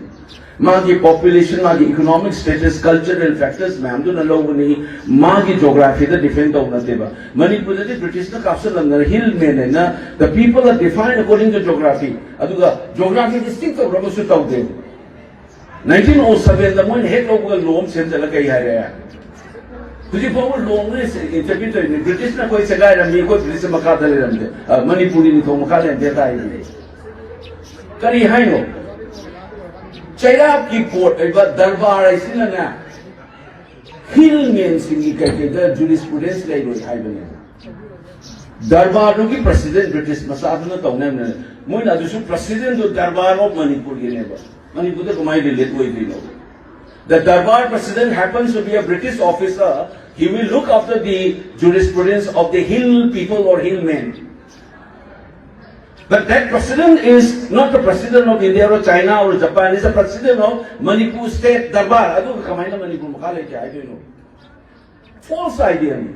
ꯃꯥꯒꯤ ꯄꯣꯄꯨꯂꯦꯁꯟ, ꯃꯥꯒꯤ ꯏꯀꯣꯅꯣꯃꯤꯛ ꯁ꯭ꯇꯦꯇꯁ, ꯀꯜꯆꯔꯦꯜ ꯐꯦꯛꯇꯔꯁ ꯃꯌꯥꯝꯗꯨꯅ ꯂꯧꯕꯅꯤ꯫ ꯃꯥꯒꯤ ꯖꯣꯒ꯭ꯔꯥꯐꯤꯗ ꯗꯤꯐꯦꯟ ꯇꯧꯕ ꯅꯠꯇꯦꯕ꯫ ꯃꯅꯤꯄꯨꯔꯗꯗꯤ ꯕ꯭ꯔꯤꯇꯤꯁꯅ ꯀꯥꯞꯁꯤꯜꯂꯝꯗꯅ ꯍꯤꯜ ꯃꯦꯟ ꯍꯥꯏꯅ the people are defined according to geography, ꯑꯗꯨꯒ ꯖꯣꯒ꯭ꯔꯥꯐꯤ ꯗꯤꯁꯇꯤꯡ ꯇꯧꯔꯒꯁꯨ ꯇꯧꯗꯦ꯫ ꯅꯥꯏꯟꯇꯤꯟ ꯑꯣ ꯁꯚꯦꯟꯗ ꯃꯣꯏꯅ ꯍꯦꯛ ꯂꯧꯕꯒ ꯂꯣ ꯑꯃ ꯁꯦꯝꯖꯤꯜꯂ ꯀꯩ ꯍꯥꯏꯔꯦ? ꯍꯧꯖꯤꯛ ꯐꯥꯎꯕ ꯂꯣ ꯑꯃ ꯏꯟꯇꯔꯚ꯭ꯌꯨ ꯇꯧꯔꯤꯅꯤ꯫ ꯕ꯭ꯔꯤꯇꯤꯁꯅ ꯑꯩꯈꯣꯏ ꯁꯦꯒꯥꯏꯔꯝꯃꯤ, ꯑꯩꯈꯣꯏ ꯕ꯭ꯔꯤꯇꯤꯁ ꯃꯈꯥꯗ ꯂꯩꯔꯝꯗꯦ꯫ ꯑ, ꯃꯅꯤꯄꯨꯔꯒꯤ ꯅꯤꯡꯊꯧ ꯃꯈꯥ ꯂꯩꯔꯝꯗꯦ ꯇꯥꯏꯅꯦ꯫ ꯀꯔꯤ ꯍꯥꯏꯅꯣ? ꯆꯩꯔꯥꯛꯀꯤ ꯀꯣꯔꯠ ꯑꯣꯏꯕ ꯗꯔꯕꯥꯔ ꯍꯥꯏꯁꯤꯅꯅꯦ, ꯍꯤꯜ ꯃꯦꯟꯁꯤꯡꯒꯤ ꯀꯩꯀꯩꯗ ꯖꯨꯔꯤꯁꯄ꯭ꯔꯨꯗꯦꯟꯁ ꯂꯩꯔꯣꯏ ꯍꯥꯏꯕꯅꯦꯕ꯫ ꯗꯔꯕꯥꯔꯗꯨꯒꯤ ꯄ꯭ꯔꯁꯤꯗꯦꯟ ꯕ꯭ꯔꯤꯇꯤꯁ ꯃꯆꯥꯗꯨꯅ ꯇꯧꯅꯕꯅꯦ꯫ ꯃꯣꯏꯅ ꯑꯗꯨꯁꯨ ꯄ꯭ꯔꯁꯤꯗꯦꯟꯗꯣ ꯗꯔꯕꯥꯔ ꯑꯣꯐ ꯃꯅꯤꯄꯨꯔꯒꯤꯅꯦꯕ꯫ ꯃꯅꯤꯄꯨꯔꯗ ꯀꯃꯥꯏꯅ ꯔꯤꯂꯦꯠ ꯑꯣꯏꯗꯣꯏꯅꯣ? The Darbar president happens to be a British officer. He will look after the jurisprudence of the hill people or hill men. But that president is not the president of India or China or Japan. He's the president of Manipur state Darbar. ꯑꯗꯨꯒ ꯀꯃꯥꯏꯅ ꯃꯅꯤꯄꯨꯔ ꯃꯈꯥ ꯂꯩꯒꯦ ꯍꯥꯏꯗꯣꯏꯅꯣ? False idea ꯅꯤ꯫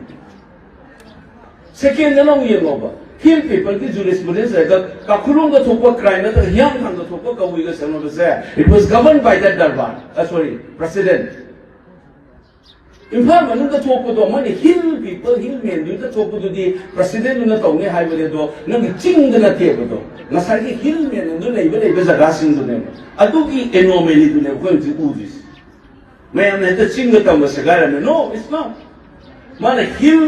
ꯁꯦꯀꯦꯟꯗꯅ ꯑꯃꯨꯛ ꯌꯦꯡꯉꯣꯕ, hill ꯄꯤꯄꯜꯒꯤ ꯖꯨꯔꯤꯁꯄ꯭ꯔꯨꯗꯦꯟꯁ ꯂꯩꯔꯒ ꯀꯥꯈꯨꯂꯣꯡꯗ ꯊꯣꯛꯄ ꯀ꯭ꯔꯥꯏꯝ ꯅꯠꯇ꯭ꯔꯒ ꯍꯤꯌꯥꯡꯊꯥꯡꯗ ꯊꯣꯛꯄ ꯀꯕꯨꯏꯒ ꯁꯦꯝꯅꯕꯁꯦ, it was governed by that Darbar, uh, sorry, president. Imphal ꯃꯅꯨꯡꯗ ꯊꯣꯛꯄꯗꯣ, ꯃꯣꯏꯅ ꯍꯤꯜ ꯄꯤꯄꯜ, ꯍꯤꯜ ꯃꯦꯟꯗꯨꯗ ꯊꯣꯛꯄꯗꯨꯗꯤ ꯄ꯭ꯔꯁꯤꯗꯦꯟꯗꯨꯅ ꯇꯧꯅꯤ ꯍꯥꯏꯕꯅꯦ꯫ ꯑꯗꯣ ꯅꯪꯒꯤ ꯆꯤꯡꯗ ꯅꯠꯇꯦꯕꯗꯣ, ꯉꯁꯥꯏꯒꯤ ꯍꯤꯜ ꯃꯦꯟꯗꯨ ꯂꯩꯕ ꯂꯩꯕ ꯖꯒꯥꯁꯤꯡꯗꯨꯅꯦꯕ꯫ ꯑꯗꯨꯒꯤ ꯑꯦꯅꯣꯃꯦꯂꯤꯗꯨꯅꯦꯕ ꯑꯩꯈꯣꯏ ꯍꯧꯖꯤꯛ ꯎꯗ꯭ꯔꯤꯁꯦ꯫ ꯃꯌꯥꯝꯅ ꯍꯦꯛꯇ ꯆꯤꯡꯒ ꯇꯝꯒ ꯁꯦꯒꯥꯏꯔꯝꯃꯦ꯫ No, it's not. ꯃꯥꯅ ꯍꯤꯜ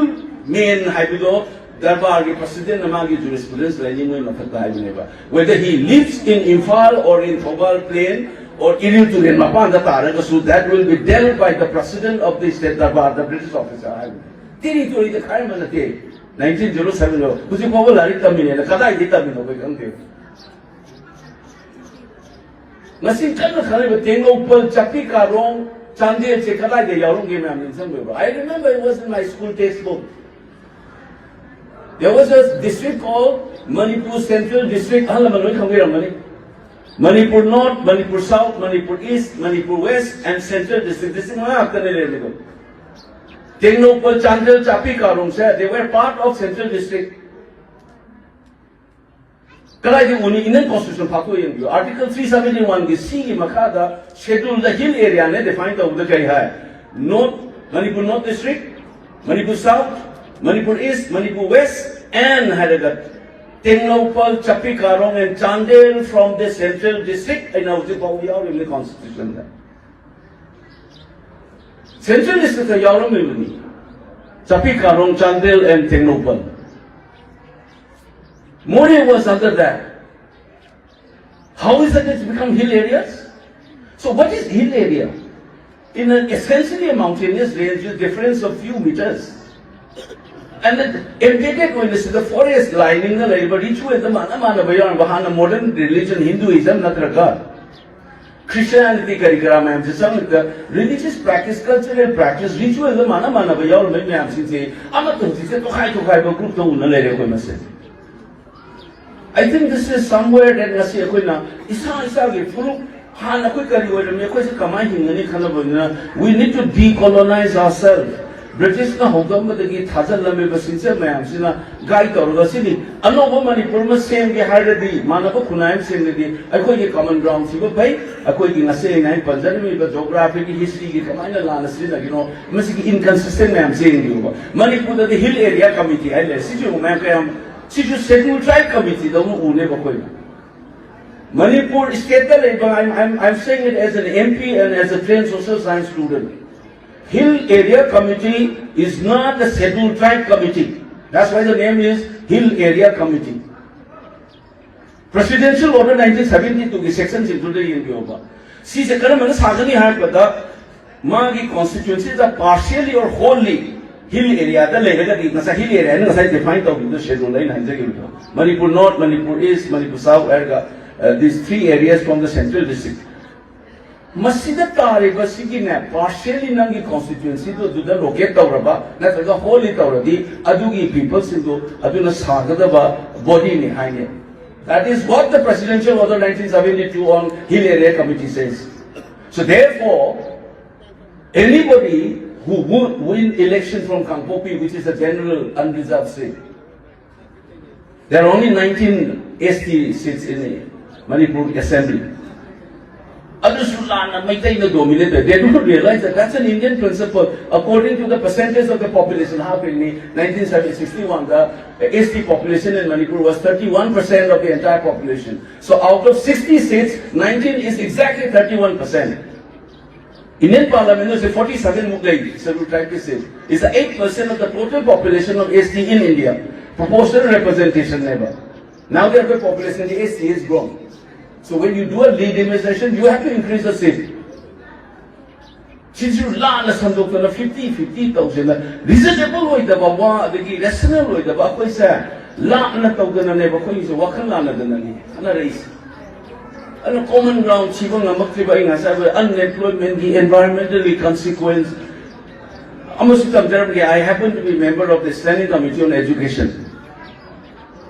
ꯃꯦꯟ ꯍꯥꯏꯕꯗꯣ ꯗꯔꯕꯥꯔꯒꯤ ꯄ꯭ꯔꯁꯤꯗꯦꯟꯅ ꯃꯥꯒꯤ ꯖꯨꯔꯤꯁꯄ꯭ꯔꯨꯗꯦꯟꯁ ꯂꯩꯅꯤꯡꯕꯒꯤ ꯃꯊꯛꯇ ꯍꯥꯏꯕꯅꯦꯕ꯫ Whether he lives in Imphal or in Thoubal Plain or Iril ꯇꯨꯔꯦꯜ ꯃꯄꯥꯟꯗ ꯇꯥꯔꯒꯁꯨ, that will be dealt by the president of the state darbar, the British officer ꯍꯥꯏꯕꯅꯤ꯫ ꯇꯦꯔꯤꯇꯣꯔꯤꯗ ꯈꯥꯏꯔꯝꯕ ꯅꯠꯇꯦ꯫ ꯅꯥꯏꯟꯇꯤꯟ ꯖꯤꯔꯣ ꯁꯚꯦꯟꯗꯣ ꯍꯧꯖꯤꯛ ꯐꯥꯎꯕ ꯂꯥꯏꯔꯤꯛ ꯇꯝꯃꯤꯅꯦꯅ ꯀꯗꯥꯏꯗꯒꯤ ꯇꯝꯃꯤꯅꯣ ꯑꯩꯈꯣꯏ ꯈꯪꯗꯦ꯫ ꯉꯁꯤ ꯀꯟꯅ ꯈꯜꯂꯤꯕ ꯇꯦꯡꯅꯧꯄꯜ, ꯆꯥꯛꯄꯤ ꯀꯥꯔꯣꯡ, ꯆꯥꯟꯗꯦꯜꯁꯦ ꯀꯗꯥꯏꯗ ꯌꯥꯎꯔꯝꯒꯦ ꯃꯌꯥꯝ ꯅꯤꯡꯁꯤꯡꯕꯤꯕ꯭ꯔꯣ? I remember it was in my school textbook. There was a district called Manipur Central District. ꯑꯍꯜ ꯂꯃꯟ ꯂꯣꯏ ꯈꯪꯕꯤꯔꯝꯒꯅꯤ꯫ Manipur North, Manipur South, Manipur East, Manipur West and Central District. District ꯃꯉꯥ ꯈꯛꯇꯅꯦ ꯂꯩꯔꯝꯃꯤꯗꯣ꯫ ꯇꯦꯡꯅꯧꯄꯜ, ꯆꯥꯟꯗꯦꯜ, ꯆꯥꯛꯄꯤ ꯀꯥꯔꯣꯡꯁꯦ, they were part of Central District. ꯀꯗꯥꯏꯗ ꯎꯅꯤ? Indian Constitution ꯐꯥꯛꯇꯣꯛ ꯌꯦꯡꯕꯤꯌꯨ꯫ Article three seventy one ꯒꯤ C ꯒꯤ ꯃꯈꯥꯗ Schedule ꯗ hill area ꯅꯦ define ꯇꯧꯕꯗ ꯀꯔꯤ ꯍꯥꯏ? North, Manipur North District, Manipur South, Manipur East, Manipur West and ꯍꯥꯏꯔꯒ ꯇꯦꯡꯅꯧꯄꯜ, ꯆꯥꯛꯄꯤ ꯀꯥꯔꯣꯡ and Chandel from the Central District ꯍꯥꯏꯅ ꯍꯧꯖꯤꯛ ꯐꯥꯎꯕ ꯌꯥꯎꯔꯤꯕꯅꯤ Constitution ꯗ꯫ Central District ꯇ ꯌꯥꯎꯔꯝꯃꯤꯕꯅꯤ ꯆꯥꯛꯄꯤ ꯀꯥꯔꯣꯡ, Chandel and Tengnoupal. Moreh was under that. How is that it's become hill areas? So what is hill area? In an essentially a mountainous range with difference of few meters. And then embedded ꯑꯣꯏꯅ ꯁꯤꯗ forest liningꯅ ꯂꯩꯔꯤꯕ ritualꯗ ꯃꯥꯟꯅ ꯃꯥꯟꯅꯕ ꯌꯥꯎꯔꯝꯕ, ꯍꯥꯟꯅ modern religion Hinduism ꯅꯠꯇ꯭ꯔꯒ Christianity ꯀꯔꯤ ꯀꯔꯥ ꯃꯌꯥꯝꯁꯦ ꯆꯪꯉꯒ religious practice, cultural practice, ritualꯗ ꯃꯥꯟꯅ ꯃꯥꯟꯅꯕ ꯌꯥꯎꯔꯝꯕ ꯃꯌꯥꯝꯁꯤꯡꯁꯦ ꯑꯃꯠꯇ ꯍꯧꯖꯤꯛꯁꯦ ꯇꯣꯈꯥꯏ ꯇꯣꯈꯥꯏꯕ groupꯇ ꯎꯅ ꯂꯩꯔꯦ ꯑꯩꯈꯣꯏ ꯃꯁꯦ꯫ I think this is somewhere that ꯉꯁꯤ ꯑꯩꯈꯣꯏꯅ ꯏꯁꯥ ꯏꯁꯥꯒꯤ ꯐꯨꯔꯨꯞ, ꯍꯥꯟꯅ ꯑꯩꯈꯣꯏ ꯀꯔꯤ ꯑꯣꯏꯔꯝꯃꯤ, ꯑꯩꯈꯣꯏꯁꯦ ꯀꯃꯥꯏꯅ ꯍꯤꯡꯒꯅꯤ ꯈꯟꯅꯕꯅꯤꯅ, we need to decolonize ourselves. ꯕ꯭ꯔꯤꯇꯤꯁꯅ ꯍꯧꯗꯣꯛꯑꯝꯕꯗꯒꯤ ꯊꯥꯖꯤꯜꯂꯝꯃꯤꯕ ꯁꯤꯟꯆꯦ ꯃꯌꯥꯝꯁꯤꯅ ꯒꯥꯏꯗ ꯇꯧꯔꯒ ꯁꯤꯅꯤ ꯑꯅꯧꯕ ꯃꯅꯤꯄꯨꯔ ꯑꯃ ꯁꯦꯝꯒꯦ ꯍꯥꯏꯔꯒꯗꯤ, ꯃꯥꯟꯅꯕ ꯈꯨꯟꯅꯥꯏ ꯑꯃ ꯁꯦꯝꯒꯦꯗꯤ ꯑꯩꯈꯣꯏꯒꯤ common ground ꯊꯤꯕ ꯐꯩ꯫ ꯑꯩꯈꯣꯏꯒꯤ ꯉꯁꯤ ꯑꯩꯅ ꯍꯥꯏꯅ ꯄꯟꯖꯔꯝꯃꯤꯕ geographyꯒꯤ historyꯒꯤ ꯀꯃꯥꯏꯅ ꯂꯥꯟꯅ ꯁꯤꯖꯤꯟꯅꯈꯤꯅꯣ, ꯃꯁꯤꯒꯤ inconsistent ꯃꯌꯥꯝꯁꯦ ꯌꯦꯡꯕꯤꯌꯨꯕ꯫ ꯃꯅꯤꯄꯨꯔꯗꯗꯤ hill area committee ꯍꯥꯏ ꯂꯩ꯫ ꯁꯤꯁꯨ ꯌꯦꯡꯉꯨ ꯃꯌꯥꯝ ꯀꯌꯥꯝ, ꯁꯤꯁꯨ schedule tribe committeeꯗꯧꯅ ꯎꯅꯦꯕ ꯑꯩꯈꯣꯏꯅ꯫ ꯃꯅꯤꯄꯨꯔ stateꯇ ꯂꯩꯕ, I'm, I'm, I'm saying it as an MP and as a trained social science student. Hill Area Committee is not a scheduled tribe committee. That's why the name is Hill Area Committee. Presidential Order nineteen seventy twoꯒꯤ sectionꯁꯤꯡꯗꯨꯗ ꯌꯦꯡꯕꯤꯌꯣꯕ꯫ ꯁꯤꯁꯦ ꯀꯔꯝꯕꯅ ꯁꯥꯒꯅꯤ ꯍꯥꯏꯕꯗ, ꯃꯥꯒꯤ constituencyꯗ partially or wholly hill areaꯗ ꯂꯩꯔꯒꯗꯤ, ꯉꯁꯥꯏ hill area ꯍꯥꯏꯅ ꯉꯁꯥꯏ define ꯇꯧꯈꯤꯕꯗꯣ, schedule ꯑꯩꯅ ꯍꯥꯏꯖꯈꯤꯕꯗꯣ, Manipur North, Manipur East, Manipur South ꯍꯥꯏꯔꯒ, uh, these three areas from the central district. ꯃꯁꯤꯗ ꯇꯥꯔꯤꯕ ꯁꯤꯒꯤꯅꯦ, partially ꯅꯪꯒꯤ constituencyꯗꯣ ꯑꯗꯨꯗ locate ꯇꯧꯔꯕ ꯅꯠꯇ꯭ꯔꯒ wholly ꯇꯧꯔꯗꯤ, ꯑꯗꯨꯒꯤ peopleꯁꯤꯡꯗꯣ ꯑꯗꯨꯅ ꯁꯥꯒꯗꯕ bodyꯅꯤ ꯍꯥꯏꯅꯦ꯫ That is what the Presidential Order nineteen seventy two on Hill Area Committee says. So therefore, anybody who would win election from Kangpokpi, which is a general unreserved seat, there are only nineteen S T seats in the Manipur Assembly. ꯑꯗꯨꯁꯨ ꯂꯥꯟꯅ ꯃꯩꯇꯩꯅ dominate ꯇꯧꯏ꯫ They don't realize that that's an Indian principle. According to the percentage of the population, half in me, nineteen sixty-one, the S T population in Manipur was thirty-one percent of the entire population. So out of sixty seats, nineteen is exactly thirty-one percent. Indian Parliament is forty-seven ꯃꯨꯛ ꯂꯩ, scheduled tribe seat. It's eight percent of the total population of S T in India. Proportional representation never. Now their population, the S T has grown. So when you do a redetermination, you have to increase the seat. ꯁꯤꯁꯨ ꯂꯥꯟꯅ ꯁꯟꯗꯣꯛꯇꯅ fifty fifty ꯇꯧꯁꯦꯅ reasonable ꯑꯣꯏꯗꯕ ꯋꯥ, ꯑꯗꯒꯤ rational ꯑꯣꯏꯗꯕ ꯑꯩꯈꯣꯏꯁꯦ ꯂꯥꯟꯅ ꯇꯧꯗꯅꯅꯦꯕ ꯑꯩꯈꯣꯏꯒꯤꯁꯦ ꯋꯥꯈꯜ ꯂꯥꯟꯅꯗꯅꯅꯤ ꯈꯟꯅꯔꯛꯏꯁꯦ꯫ ꯑꯗꯨꯅ ꯀꯣꯃꯟ ꯒ꯭ꯔꯥꯎꯟ ꯊꯤꯕ ꯉꯝꯃꯛꯇ꯭ꯔꯤꯕ ꯑꯩ ꯉꯁꯥꯏ ꯑꯟꯑꯦꯝꯄ꯭ꯂꯣꯏꯃꯦꯟꯒꯤ ꯑꯦꯟꯚꯥꯏꯔꯣꯟꯃꯦꯟꯇꯦꯜꯂꯤ ꯀꯟꯁꯤꯀ꯭ꯋꯦꯟꯁ ꯑꯃꯁꯨ ꯇꯝꯖꯔꯝꯒꯦ꯫ I happen to be member of the Standing Committee on Education.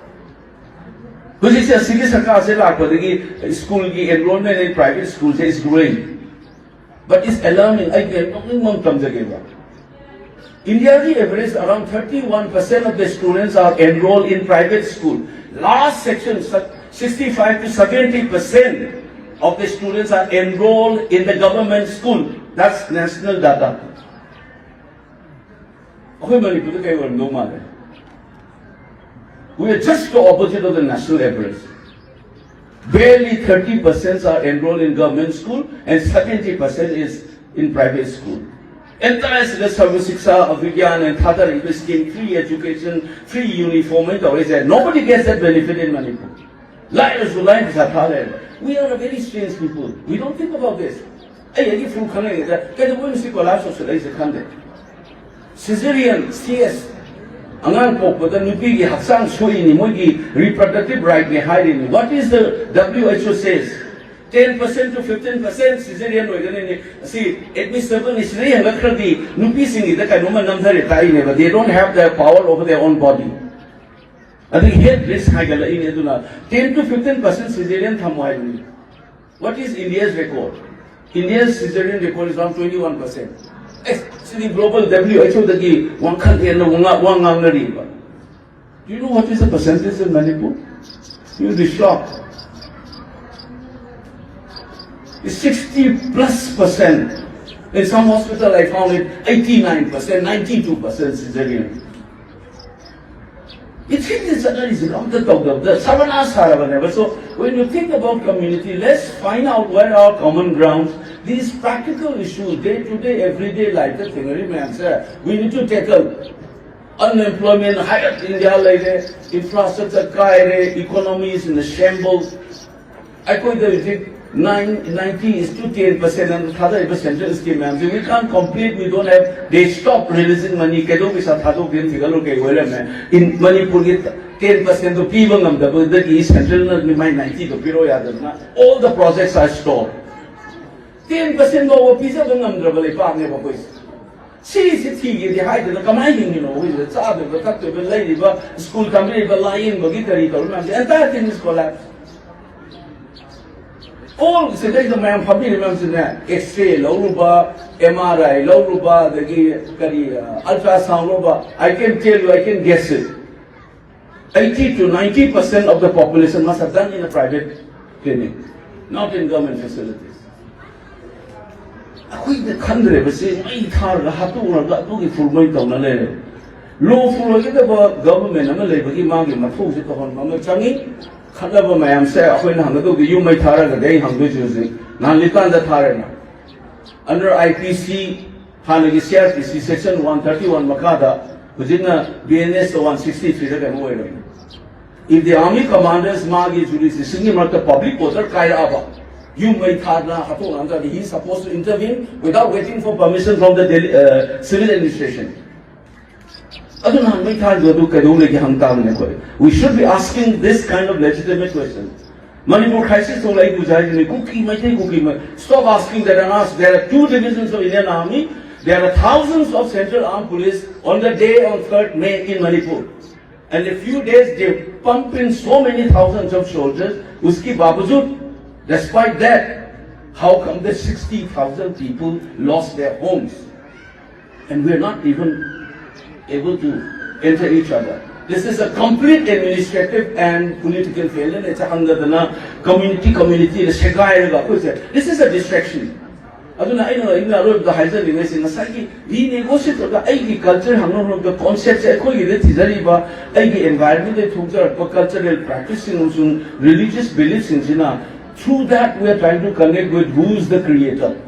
ꯍꯧꯖꯤꯛꯁꯦ ꯑꯁꯤꯒꯤ ꯁꯔꯀꯥꯔꯁꯦ ꯂꯥꯛꯄꯗꯒꯤ ꯁ꯭ꯀꯨꯜꯒꯤ enrollment in private schools is growing, but it's alarming. ꯑꯩ ꯀꯩꯅꯣ ꯅꯣꯛꯅꯤꯡꯕ ꯑꯃ ꯇꯝꯖꯒꯦꯕ꯫ India the average around thirty-one percent of the students are enrolled in private school. Last section, sixty-five to seventy percent of the students are enrolled in the government school. That's national data. ꯑꯩꯈꯣꯏ ꯃꯅꯤꯄꯨꯔꯗ ꯀꯩ ꯑꯣꯏꯔꯝꯗꯧ ꯃꯥꯜꯂꯦ? We are just the opposite of the national average. Barely thirty percent are enrolled in government school and seventy percent is in private school. Entire Sarva Shiksha Abhiyan and ꯊꯥꯗꯔꯤꯕ scheme, free education, free uniform, and all is there. Nobody gets that benefit in Manipur. ꯂꯥꯏꯔꯁꯨ ꯂꯥꯏꯔ ꯄꯩꯁꯥ ꯊꯥ ꯂꯩꯔꯦ. We are a very strange people. We don't think about this. ꯑꯩ ꯑꯩꯒꯤ ꯐꯨꯔꯨꯞ ꯈꯪꯅꯩꯉꯩꯗ ꯀꯩꯗꯧꯕꯩ ꯃꯁꯤ collapse ꯇꯧꯁꯜꯂꯛꯏꯁꯦ ꯈꯪꯗꯦ꯫ Caesarean, C S, ꯑꯉꯥꯡ ꯄꯣꯛꯄꯗ ꯅꯨꯄꯤꯒꯤ ꯍꯛꯆꯥꯡ ꯁꯣꯛꯏꯅꯤ, ꯃꯣꯏꯒꯤ reproductive rightꯅꯤ ꯍꯥꯏꯔꯤꯅꯤ꯫ What is the W H O says? Ten percent to fifteen percent caesarean ꯑꯣꯏꯒꯅꯤꯅꯤ꯫ ꯑꯁꯤ admissible ꯅꯤ, ꯁꯤꯗ ꯍꯦꯟꯒꯠꯈ꯭ꯔꯗꯤ ꯅꯨꯄꯤꯁꯤꯡꯒꯤꯗ ꯀꯩꯅꯣꯝꯃ ꯅꯝꯊꯔꯦ ꯇꯥꯛꯏꯅꯦꯕ꯫ They don't have the power over their own body. ꯑꯗꯒꯤ health risk ꯍꯥꯏꯒꯠꯂꯛꯏꯅꯦ꯫ ꯑꯗꯨꯅ ten to fifteen percent caesarean ꯊꯝꯃꯣ ꯍꯥꯏꯕꯅꯤ꯫ What is India's record? India's caesarean record is around twenty-one percent. A, CD global W H O ꯗꯒꯤ ꯋꯥꯡꯈꯠ ꯍꯦꯟꯅ ꯋꯥ ꯉꯥ-, ꯋꯥ ꯉꯥꯡꯅꯔꯤꯕ꯫ Do you know what is the percentage in Manipur? You'll be shocked. It's sixty plus percent. In some hospital, I found it eighty-nine percent, ninety-two percent caesarean. It's in this is ꯑꯝꯇ ꯇꯧꯗꯕꯗ ꯁꯔꯕꯅꯥꯁ ꯁꯥꯔꯕꯅꯦꯕ꯫ So when you think about community, let's find out where our common grounds, these practical issues, day to day, everyday life ꯇ ꯊꯦꯡꯅꯔꯤ ꯃꯌꯥꯝꯁꯦ, we need to tackle. Unemployment higher India ꯗ ꯂꯩꯔꯦ, infrastructure ꯀꯥꯏꯔꯦ, economy is in a shambles. ꯑꯩꯈꯣꯏꯗ ꯍꯧꯖꯤꯛ Nine ninety is to ten percent ꯑꯅ ꯊꯥꯗꯔꯤꯕ central scheme ꯃꯌꯥꯝꯁꯦ, we can't complete, we don't have, they stop releasing money. ꯀꯩꯗꯧ ꯄꯩꯁꯥ ꯊꯥꯗꯣꯛꯇꯦꯅ ꯊꯤꯒꯠꯂꯨ, ꯀꯩ ꯑꯣꯏꯔꯝꯃꯦ? In ꯃꯅꯤꯄꯨꯔꯒꯤ ten percent ꯗꯣ ꯄꯤꯕ ꯉꯝꯗꯕꯗꯒꯤ central ꯅ ꯃꯥꯏ ninety ꯗꯣ ꯄꯤꯔꯛꯑꯣ ꯌꯥꯗꯗꯅ all the projects are stopped. Ten percent ꯐꯥꯎꯕ ꯄꯤꯖꯕ ꯉꯝꯗ꯭ꯔꯕ ꯂꯩꯕꯥꯛꯅꯦꯕ ꯑꯩꯈꯣꯏꯁꯦ꯫ ꯁꯤꯁꯤ ꯊꯤꯒꯦꯗꯤ ꯍꯥꯏꯗꯅ ꯀꯃꯥꯏꯅ ꯍꯤꯡꯉꯤꯅꯣ? ꯑꯩꯈꯣꯏꯁꯤꯗ ꯆꯥꯗꯣꯏꯕ, ꯊꯛꯇꯣꯏꯕ, ꯂꯩꯔꯤꯕ, school ꯊꯝꯕꯤꯔꯤꯕ, ꯂꯥꯏꯌꯦꯡꯕꯒꯤ ꯀꯔꯤ ꯇꯧꯔꯤ ꯃꯌꯥꯝꯁꯦ, entire thing is collapse. All ꯁꯤꯗꯩꯗ ꯃꯌꯥꯝ ꯐꯝꯕꯤꯔꯤꯕ ꯃꯌꯥꯝꯁꯤꯅꯦ, X-ray ꯂꯧꯔꯨꯕ, M R I ꯂꯧꯔꯨꯕ, ꯑꯗꯒꯤ ꯀꯔꯤ, ultrasound ꯂꯧꯕ, I can tell you, I can guess it. Eighty to ninety percent of the population must have done in a private clinic, not in government facilities. ꯑꯩꯈꯣꯏꯅ ꯈꯟꯗ꯭ꯔꯦꯕ, ꯁꯤ ꯃꯩ ꯊꯥꯔꯒ ꯍꯥꯠꯇꯣꯛꯅꯔꯒ ꯑꯗꯨꯒꯤ ꯐꯨꯔꯃꯩ ꯇꯧꯅ ꯂꯩꯔꯦ꯫ Lawful ꯑꯣꯏꯒꯗꯕ government ꯑꯃ ꯂꯩꯕꯒꯤ ꯃꯥꯒꯤ ꯃꯊꯧꯁꯦ ꯇꯧꯍꯟꯕ ꯑꯃ ꯆꯪꯉꯤ꯫ ꯈꯠꯅꯕ ꯃꯌꯥꯝꯁꯦ ꯑꯩꯈꯣꯏꯅ ꯍꯪꯒꯗꯧꯗꯤ, ꯌꯨꯝ ꯃꯩ ꯊꯥꯔꯒꯗꯤ ꯑꯩ ꯍꯪꯗꯣꯏꯁꯦ ꯍꯧꯖꯤꯛ ꯅꯍꯥꯟ ꯂꯤꯇꯥꯟꯗ ꯊꯥꯔꯦꯅ, under I P C, ꯍꯥꯟꯅꯒꯤ C R P C section one thirty one ꯃꯈꯥꯗ ꯍꯧꯖꯤꯛꯅ B N S one sixty three ꯗ ꯀꯩꯅꯣ ꯑꯣꯏꯔꯕꯅꯤ꯫ If the army commanders ꯃꯥꯒꯤ jurisdiction ꯒꯤ ꯃꯔꯛꯇ public order ꯀꯥꯏꯔꯛꯑꯕ, ꯌꯨꯝ ꯃꯩ ꯊꯥꯗꯅ ꯍꯥꯠꯇꯣꯛꯅꯔꯝ ꯇꯥꯔꯗꯤ, he is supposed to intervene without waiting for permission from the Delhi, uh, civil administration. ꯑꯗꯨ ꯅꯍꯥꯟ ꯃꯩ ꯊꯥꯔꯤꯗꯣ ꯑꯗꯨ ꯀꯩꯗꯧ ꯂꯩꯒꯦ ꯍꯪ ꯇꯥꯕꯅꯦ ꯑꯩꯈꯣꯏ꯫ We should be asking this kind of legitimate question. Manipur crisis ꯊꯣꯛꯂꯛꯏ ꯄꯨꯖꯥ ꯍꯥꯏꯁꯤꯅꯤ, ꯀꯨꯀꯤ ꯃꯩꯇꯩ ꯀꯨꯀꯤ ꯃꯩ-, stop asking that and ask. There are two divisions of Indian Army. There are thousands of Central Armed Police on the day on third May in Manipur. And a few days they pump in so many thousands of soldiers. उसके बावजूद, despite that, how come the sixty thousand people lost their homes? And we are not even able to enter each other. This is a complete administrative and political failure. It's a ꯍꯪꯗꯗꯅ community community ꯁꯦꯒꯥꯏꯔꯒ ꯑꯩꯈꯣꯏꯁꯦ, this is a distraction. ꯑꯗꯨꯅ ꯑꯩꯅ, ꯑꯩꯅ ꯑꯔꯣꯏꯕꯗ ꯍꯥꯏꯖꯅꯤꯡꯉꯤꯁꯦ, ꯉꯁꯥꯏꯒꯤ renegotiate ꯇꯧꯔꯒ ꯑꯩꯒꯤ culture ꯍꯪꯅꯕ ꯃꯇꯝꯗ concept ꯁꯦ, ꯑꯩꯈꯣꯏꯒꯤꯗ ꯊꯤꯖꯔꯤꯕ, ꯑꯩꯒꯤ environment ꯇꯒꯤ ꯊꯣꯛꯆꯔꯛꯄ cultural practice ꯁꯤꯡ ꯑꯃꯁꯨꯡ religious belief ꯁꯤꯡꯁꯤꯅ, through that we are trying to connect with who is the creator.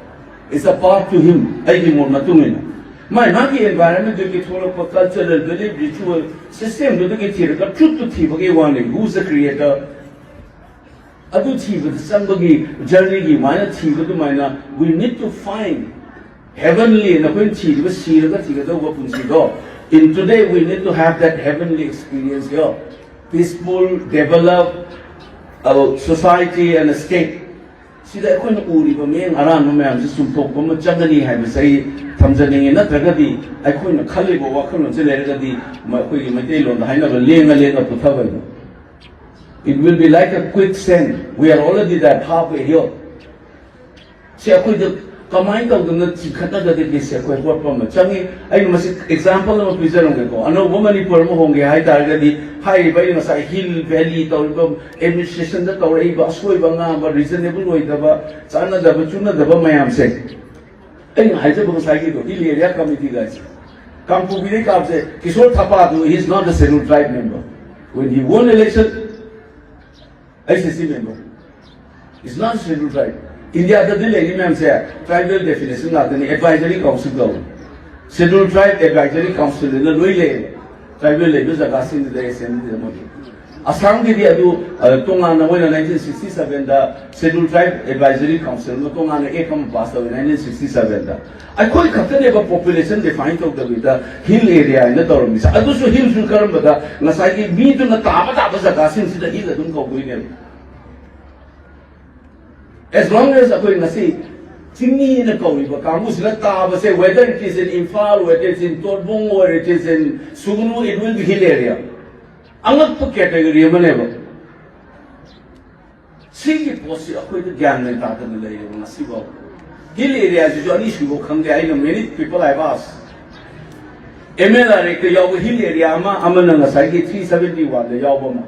It's a path to him, ꯑꯩꯒꯤ ꯃꯣꯠ ꯃꯇꯨꯡ ꯏꯟꯅ꯫ ꯃꯥꯏ ꯃꯥꯒꯤ environment ꯇꯒꯤ ꯊꯣꯛꯂꯛꯄ cultural belief, ritual system ꯗꯨꯗꯒꯤ ꯊꯤꯔꯒ truth ꯇꯨ ꯊꯤꯕꯒꯤ ꯋꯥꯅꯤ, who is the creator? ꯑꯗꯨ ꯊꯤꯕꯗ ꯆꯪꯕꯒꯤ ꯖꯔꯅꯤꯒꯤ ꯃꯥꯏꯅ ꯊꯤꯕ ꯑꯗꯨꯃꯥꯏꯅ we need to find heavenly ꯅꯈꯣꯏꯅ ꯊꯤꯔꯤꯕ ꯁꯤꯔꯒ ꯊꯤꯒꯗꯧꯕ ꯄꯨꯟꯁꯤꯗꯣ. In today we need to have that heavenly experience here. Peaceful, develop, uh, society and state. ꯁꯤꯗ ꯑꯩꯈꯣꯏꯅ ꯎꯔꯤꯕ ꯃꯤꯠꯌꯦꯡ ꯑꯔꯥꯟꯕ ꯃꯌꯥꯝꯁꯤ ꯆꯨꯝꯊꯣꯛꯄ ꯑꯃ ꯆꯪꯒꯅꯤ ꯍꯥꯏꯕꯁꯦ ꯑꯩ ꯊꯝꯖꯅꯤꯡꯉꯤ. ꯅꯠꯇ꯭ꯔꯒꯗꯤ ꯑꯩꯈꯣꯏꯅ ꯈꯜꯂꯤꯕ ꯋꯥꯈꯜꯂꯣꯟꯁꯤ ꯂꯩꯔꯒꯗꯤ ꯃ-, ꯑꯩꯈꯣꯏꯒꯤ ꯃꯩꯇꯩꯂꯣꯟꯗ ꯍꯥꯏꯅꯕ ꯂꯦꯡꯉ ꯂꯦꯡꯉ ꯄꯨꯊꯕ ꯍꯥꯏꯗꯣ. It will be like a quicksand. We are already that halfway here. ꯁꯤ ꯑꯩꯈꯣꯏꯗ ꯀꯃꯥꯏꯅ ꯇꯧꯗꯅ ꯆꯤꯡꯈꯠꯅꯒꯗꯒꯦ? ꯁꯤ ꯑꯩꯈꯣꯏ ꯍꯣꯠꯄ ꯑꯃ ꯆꯪꯉꯤ. ꯑꯩꯅ ꯃꯁꯤ ꯑꯦꯛꯖꯥꯝꯄꯜ ꯑꯃ ꯄꯤꯖꯔꯝꯒꯦꯀꯣ. ꯑꯅꯧꯕ ꯃꯅꯤꯄꯨꯔ ꯑꯃ ꯍꯣꯡꯒꯦ ꯍꯥꯏ ꯇꯥꯔꯒꯗꯤ ꯍꯥꯏꯔꯤꯕ ꯑꯩꯅ ꯉꯁꯥꯏ ꯍꯤꯜ ꯚꯦꯂꯤ ꯇꯧꯔꯤꯕ ꯑꯦꯗꯃꯤꯅꯤꯁꯇ꯭ꯔꯦꯁꯟꯗ ꯇꯧꯔꯛꯏꯕ ꯑꯁꯣꯏꯕ ꯑꯉꯥꯡꯕ, ꯔꯤꯖꯅꯦꯕꯜ ꯑꯣꯏꯗꯕ, ꯆꯥꯟꯅꯗꯕ ꯆꯨꯅꯗꯕ ꯃꯌꯥꯝꯁꯦ ꯑꯩꯅ ꯍꯥꯏꯖꯕ ꯉꯁꯥꯏꯒꯤꯗꯣ ꯍꯤꯜ ꯑꯦꯔꯤꯌꯥ ꯀꯃꯤꯇꯤꯒ ꯍꯥꯏꯁꯦ. ꯀꯥꯡꯄꯣꯛꯄꯤꯗꯒꯤ ꯀꯥꯞꯁꯦ Kishore ꯊꯄꯥꯗꯨ, he is not a scheduled tribe member. When he won election, H C C member. It's not scheduled tribe. ꯏꯟꯗꯤꯌꯥꯗꯗꯤ ꯂꯩꯔꯤ ꯃꯌꯥꯝꯁꯦ ꯇ꯭ꯔꯥꯏꯕꯦꯜ ꯗꯦꯐꯤꯅꯦꯁꯟ ꯉꯥꯛꯇꯅꯤ, ꯑꯦꯗꯚꯥꯏꯖꯔꯤ ꯀꯥꯎꯟꯁꯤꯜ ꯀꯧꯏ. ꯁꯦꯗ꯭ꯌꯨꯜ ꯇ꯭ꯔꯥꯏꯕ ꯑꯦꯗꯚꯥꯏꯖꯔꯤ ꯀꯥꯎꯟꯁꯤꯜ ꯑꯅ ꯂꯣꯏ ꯂꯩꯌꯦꯕ. ꯇ꯭ꯔꯥꯏꯕꯦꯜ ꯂꯩꯕ ꯖꯒꯥꯁꯤꯡꯗꯨꯗ ꯑꯦꯁꯦꯝꯕ꯭ꯂꯤꯗ ꯃꯣꯏꯒꯤ. ꯑꯁꯥꯝꯒꯤꯗꯤ ꯑꯗꯨ, ꯑ, ꯇꯣꯉꯥꯟꯅ ꯃꯣꯏꯅ ꯅꯥꯏꯟꯇꯤꯟ ꯁꯤꯛꯁꯇꯤ ꯁꯚꯦꯟꯗ ꯁꯦꯗ꯭ꯌꯨꯜ ꯇ꯭ꯔꯥꯏꯕ ꯑꯦꯗꯚꯥꯏꯖꯔꯤ ꯀꯥꯎꯟꯁꯤꯜ ꯑꯃ ꯇꯣꯉꯥꯟꯅ ꯑꯦꯛ ꯑꯃ ꯄꯥꯁ ꯇꯧꯏ ꯅꯥꯏꯟꯇꯤꯟ ꯁꯤꯛꯁꯇꯤ ꯁꯚꯦꯟꯗ. ꯑꯩꯈꯣꯏ ꯈꯛꯇꯅꯦꯕ ꯄꯣꯄꯨꯂꯦꯁꯟ ꯗꯤꯐꯥꯏꯟ ꯇꯧꯗꯕꯤꯗ ꯍꯤꯜ ꯑꯦꯔꯤꯌꯥ ꯍꯥꯏꯅ ꯇꯧꯔꯝꯃꯤꯁꯦ. ꯑꯗꯨꯁꯨ ꯍꯤꯜꯁꯨ ꯀꯔꯝꯕꯗ? ꯉꯁꯥꯏꯒꯤ ꯃꯤꯗꯨꯅ ꯇꯥꯕ ꯇꯥꯕ ꯖꯒꯥꯁꯤꯡꯁꯤꯗ ꯍꯤꯜ ꯑꯗꯨꯝ ꯀꯧꯗꯣꯏꯅꯦꯕ. As long as ꯑꯩꯈꯣꯏ ꯉꯁꯤ ꯆꯤꯡꯃꯤꯅ ꯀꯧꯔꯤꯕ ꯀꯥꯡꯕꯨꯁꯤꯅ ꯇꯥꯕꯁꯦ, whether it is in Imphal, whether it is in Torbung, or it is in Sugnu, it will be hill area. ꯑꯉꯛꯄ ꯀꯦꯇꯦꯒꯣꯔꯤ ꯑꯃꯅꯦꯕ. ꯁꯤꯒꯤ ꯄꯣꯠꯁꯤ ꯑꯩꯈꯣꯏꯗ ꯒ꯭ꯌꯥꯟ ꯃꯦꯟ ꯇꯥꯗꯅ ꯂꯩꯔꯦꯕ ꯉꯁꯤꯐꯥꯎ. ꯍꯤꯜ ꯑꯦꯔꯤꯌꯥꯁꯤꯁꯨ ꯑꯅꯤꯁꯨꯕ ꯈꯪꯗꯦ. ꯑꯩꯅ many people I have asked. M L R act ꯌꯥꯎꯕ ꯍꯤꯜ ꯑꯦꯔꯤꯌꯥ ꯑꯃ, ꯑꯃꯅ ꯉꯁꯥꯏꯒꯤ ꯊ꯭ꯔꯤ ꯁꯚꯦꯟꯇꯤ ꯋꯥꯟꯗ ꯌꯥꯎꯕ ꯑꯃ.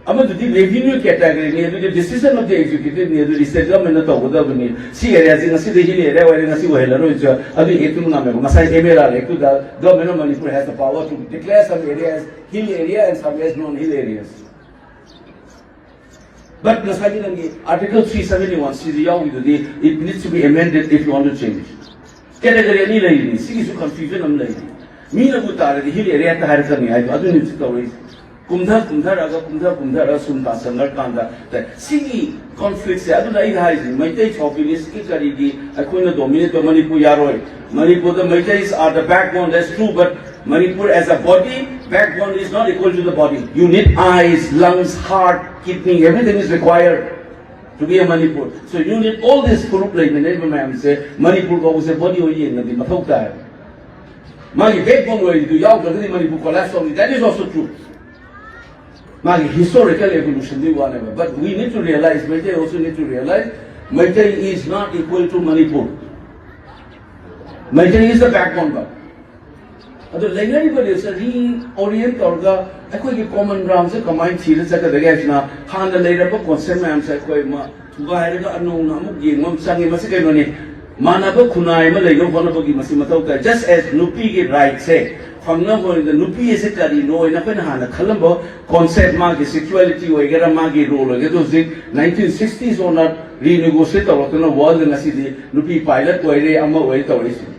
ꯑꯃꯗꯨꯗꯤ ꯔꯦꯚꯤꯅ꯭ꯌꯨ ꯀꯦꯇꯦꯒꯣꯔꯤꯅꯤ, ꯑꯗꯨꯗꯤ decision of the executive ꯅꯤ, ꯑꯗꯨꯗꯤ ꯁ꯭ꯇꯦꯠ ꯒꯚꯔꯟꯃꯦꯟꯠꯅ ꯇꯧꯒꯗꯕꯅꯤ. ꯁꯤ ꯑꯦꯔꯤꯌꯥꯁꯤ ꯉꯁꯤꯗꯤ ꯍꯤꯜ ꯑꯦꯔꯤꯌꯥ ꯑꯣꯏꯔꯦ, ꯉꯁꯤ ꯑꯣꯏꯍꯜꯂꯔꯣꯏꯁꯨ ꯑꯗꯨ ꯑꯦꯛꯇꯨꯅ ꯉꯝꯃꯦꯕ. ꯉꯁꯥꯏ ꯑꯦꯝ ꯑꯦꯜ ꯑꯥꯔ ꯑꯦꯛꯇꯨꯗ Government of Manipur has the power to declare some areas hill area and some as non hill areas. But ꯉꯁꯥꯏꯒꯤ ꯅꯪꯒꯤ Article three seventy-one C ꯗ ꯌꯥꯎꯔꯤꯗꯨꯗꯤ, it needs to be amended if you want to change. Category ꯑꯅꯤ ꯂꯩꯔꯤꯅꯤ, ꯁꯤꯒꯤꯁꯨ confusion ꯑꯃ ꯂꯩꯔꯤ. ꯃꯤꯅꯕꯨ ꯇꯥꯔꯗꯤ hill area ꯍꯦꯛꯇ ꯍꯥꯏꯔꯛꯀꯅꯤ ꯍꯥꯏꯗꯣ ꯑꯗꯨꯅꯤ ꯍꯧꯖꯤꯛ ꯇꯧꯔꯛꯏꯁꯦ. ꯀꯨꯝꯊ ꯀꯨꯝꯊꯔꯒ ꯀꯨꯝꯊ ꯀꯨꯝꯊꯔꯒ ꯁꯨꯝ ꯇꯥꯁꯟꯈ꯭ꯔꯀꯥꯟꯗ ꯁꯤꯒꯤ ꯀꯣꯟꯐ꯭ꯂꯤꯛꯁꯦ, ꯑꯗꯨꯅ ꯑꯩꯅ ꯍꯥꯏꯁꯦ, ꯃꯩꯇꯩ ꯁꯣꯚꯤꯅꯤꯁꯀꯤ ꯀꯔꯤꯒꯤ ꯑꯩꯈꯣꯏꯅ ꯗꯣꯃꯤꯅꯦꯠ ꯇꯧ, ꯃꯅꯤꯄꯨꯔ ꯌꯥꯔꯣꯏ꯫ ꯃꯅꯤꯄꯨꯔꯗ Meiteis are the backbone, that's true, but Manipur as a body, backbone is not equal to the body. You need eyes, lungs, heart, kidney, everything is required to be a Manipur. So you need all this ꯐꯨꯔꯨꯞ ꯂꯩꯃꯤꯟꯅꯔꯤꯕ ꯃꯌꯥꯝꯁꯦ, Manipur ꯀꯧꯕꯁꯦ body ꯑꯣꯏꯅ ꯌꯦꯡꯉꯗꯤ ꯃꯊꯧ ꯇꯥꯏ꯫ ꯃꯥꯒꯤ backbone ꯑꯣꯏꯔꯤꯗꯨ ꯌꯥꯎꯗ꯭ꯔꯒꯗꯤ Manipur collapse ꯇꯧꯅꯤ꯫ That is also true. ꯃꯥꯒꯤ historical evolution ꯗꯨꯒꯤ ꯋꯥꯅꯦꯕ꯫ But we need to realize, Meitei also need to realize, Meitei is not equal to Manipur. Meitei is the backbone, but ꯑꯗꯣ ꯂꯩꯅꯔꯤꯕ ꯔꯤꯁꯦ ꯔꯤꯑꯣꯔꯤꯌꯦꯟ ꯇꯧꯔꯒ ꯑꯩꯈꯣꯏꯒꯤ ꯀꯣꯃꯟ ꯒ꯭ꯔꯥꯎꯟꯁꯦ ꯀꯃꯥꯏꯅ ꯊꯤꯔ ꯆꯠꯀꯗꯒꯦ ꯍꯥꯏꯁꯤꯅ, ꯍꯥꯟꯅ ꯂꯩꯔꯝꯕ ꯀꯣꯟꯁꯦꯞ ꯃꯌꯥꯝꯁꯦ ꯑꯩꯈꯣꯏ ꯃ-, ꯊꯨꯒꯥꯏꯔꯒ ꯑꯅꯧꯅ ꯑꯃꯨꯛ ꯌꯦꯡꯕ ꯑꯃ ꯆꯪꯉꯤ꯫ ꯃꯁꯤ ꯀꯩꯅꯣꯅꯤ, ꯃꯥꯟꯅꯕ ꯈꯨꯟꯅꯥꯏ ꯑꯃ ꯂꯩꯅꯕ ꯍꯣꯠꯅꯕꯒꯤ ꯃꯁꯤ ꯃꯊꯧ ꯇꯥꯏ꯫ Just as ꯅꯨꯄꯤꯒꯤ ꯔꯥꯏꯠꯁꯦ ꯐꯪꯅꯕ ꯍꯣꯠꯅꯕꯗ ꯅꯨꯄꯤ ꯑꯁꯤ ꯀꯔꯤꯅꯣ ꯍꯥꯏꯅ ꯑꯩꯈꯣꯏꯅ ꯍꯥꯟꯅ ꯈꯜꯂꯝꯕ ꯀꯣꯟꯁꯦꯞ, ꯃꯥꯒꯤ ꯁꯦꯛꯁꯨꯋꯦꯂꯤꯇꯤ ꯑꯣꯏꯒꯦꯔꯥ, ꯃꯥꯒꯤ ꯔꯣꯜ ꯑꯣꯏꯒꯦꯔꯥ, ꯍꯧꯖꯤꯛ ꯅꯥꯏꯟꯇꯤꯟ ꯁꯤꯛꯁꯇꯤꯁ ꯑꯣꯟꯅ ꯔꯤꯅꯤꯒꯣꯁꯤꯌꯦꯠ ꯇꯧꯔꯛꯇꯅ ꯋꯥꯔꯜꯗ ꯉꯁꯤꯗꯤ ꯅꯨꯄꯤ ꯄꯥꯏꯂꯠ ꯑꯣꯏꯔꯦ, ꯑꯃ ꯑꯣꯏꯔꯦ ꯇꯧꯔꯛꯏꯁꯤꯅꯤ꯫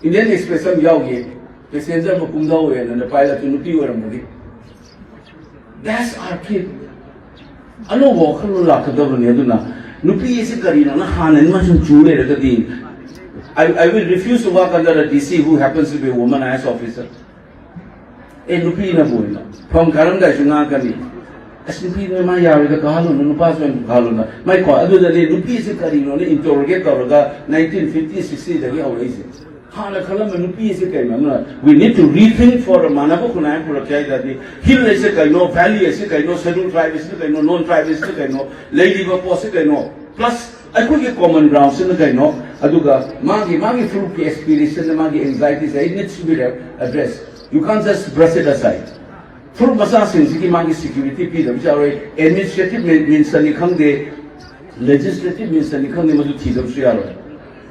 ꯏꯟꯗꯤꯌꯟ ꯑꯦꯛꯁꯄ꯭ꯔꯦꯁ ꯑꯃ ꯌꯥꯎꯈꯤ, ꯄꯦꯁꯦꯟꯖꯔ ꯑꯃ ꯀꯨꯝꯊꯍꯧꯋꯦꯅ, ꯄꯥꯏꯂꯠꯇꯨ ꯅꯨꯄꯤ ꯑꯣꯏꯔꯝꯕꯒꯤ꯫ That's our kid. ꯑꯅꯧꯕ ꯋꯥꯈꯜꯂꯣꯟ ꯂꯥꯛꯀꯗꯕꯅꯤ꯫ ꯑꯗꯨꯅ ꯅꯨꯄꯤ ꯑꯁꯤ ꯀꯔꯤꯅꯣꯅ ꯍꯥꯟꯅ ꯃꯥ ꯁꯨꯝ ꯆꯨ ꯂꯩꯔꯒꯗꯤ, I, I will refuse to work under a D C who happens to be a woman I A S officer. ꯑꯦ, ꯅꯨꯄꯤꯅꯕꯨ ꯑꯣꯏꯅ ꯐꯝ ꯀꯥꯔꯝꯗꯥꯏꯁꯨ ꯉꯥꯡꯉꯛꯀꯅꯤ, "ꯑꯁ, ꯅꯨꯄꯤꯅ ꯃꯥ ꯌꯥꯔꯣꯏꯗ, ꯀꯥꯍꯜꯂꯨꯅꯨ, ꯅꯨꯄꯥꯁꯨ ꯑꯣꯏꯅ ꯀꯥꯍꯜꯂꯨꯅ", ꯃꯥꯏꯀꯣ꯫ ꯑꯗꯨꯗꯅꯦ ꯅꯨꯄꯤꯁꯤ ꯀꯔꯤꯅꯣꯅ ꯏꯟꯇꯔꯣꯒꯦꯠ ꯇꯧꯔꯒ ꯅꯥꯏꯟꯇꯤꯟ ꯐꯤꯐꯇꯤ ꯁꯤꯛꯁꯇꯤꯗꯒꯤ ꯍꯧꯔꯛꯏꯁꯦ꯫ ꯍꯥꯟꯅ ꯈꯜꯂꯝꯕ ꯅꯨꯄꯤ ꯑꯁꯤ ꯀꯩꯅꯣ? ꯑꯗꯨꯅ we need to rethink for ꯃꯥꯟꯅꯕ ꯈꯨꯟꯅꯥꯏ ꯑꯃ ꯄꯨꯔꯛꯀꯦ ꯍꯥꯏ ꯇꯥꯔꯗꯤ, ꯍꯤꯜ ꯑꯁꯤ ꯀꯩꯅꯣ, ꯚꯦꯂꯤ ꯑꯁꯤ ꯀꯩꯅꯣ, ꯁꯦꯗꯨꯜ ꯇ꯭ꯔꯥꯏꯕ ꯑꯁꯤꯅ ꯀꯩꯅꯣ, ꯅꯣꯟ ꯇ꯭ꯔꯥꯏꯕ ꯑꯁꯤꯅ ꯀꯩꯅꯣ, ꯂꯩꯔꯤꯕ ꯄꯣꯠꯁꯤ ꯀꯩꯅꯣ, ꯄ꯭ꯂꯁ ꯑꯩꯈꯣꯏꯒꯤ ꯀꯣꯃꯟ ꯒ꯭ꯔꯥꯎꯟꯁꯤꯅ ꯀꯩꯅꯣ, ꯑꯗꯨꯒ ꯃꯥꯒꯤ, ꯃꯥꯒꯤ ꯐꯨꯔꯨꯞꯀꯤ ꯑꯦꯁꯄꯤꯔꯦꯁꯟ, ꯃꯥꯒꯤ ꯑꯦꯡꯖꯥꯏꯇꯤꯁꯦ, it needs to be addressed. You can't just brush it aside. ꯐꯨꯔꯨꯞ ꯃꯆꯥꯁꯤꯡꯁꯤꯒꯤ ꯃꯥꯒꯤ ꯁꯦꯀ꯭ꯌꯨꯔꯤꯇꯤ ꯄꯤꯗꯕꯁꯨ ꯌꯥꯔꯣꯏ꯫ ꯑꯦꯗꯃꯤꯅꯤꯁꯇ꯭ꯔꯦꯇꯤꯚ ꯃꯤꯟꯁꯇꯅꯤ ꯈꯪꯗꯦ, ꯂꯦꯖꯤꯁꯂꯦꯇꯤꯚ ꯃꯤꯟꯁꯇꯅꯤ ꯈꯪꯗꯦ, ꯃꯗꯨ ꯊꯤꯗꯕꯁꯨ ꯌꯥꯔꯣꯏ꯫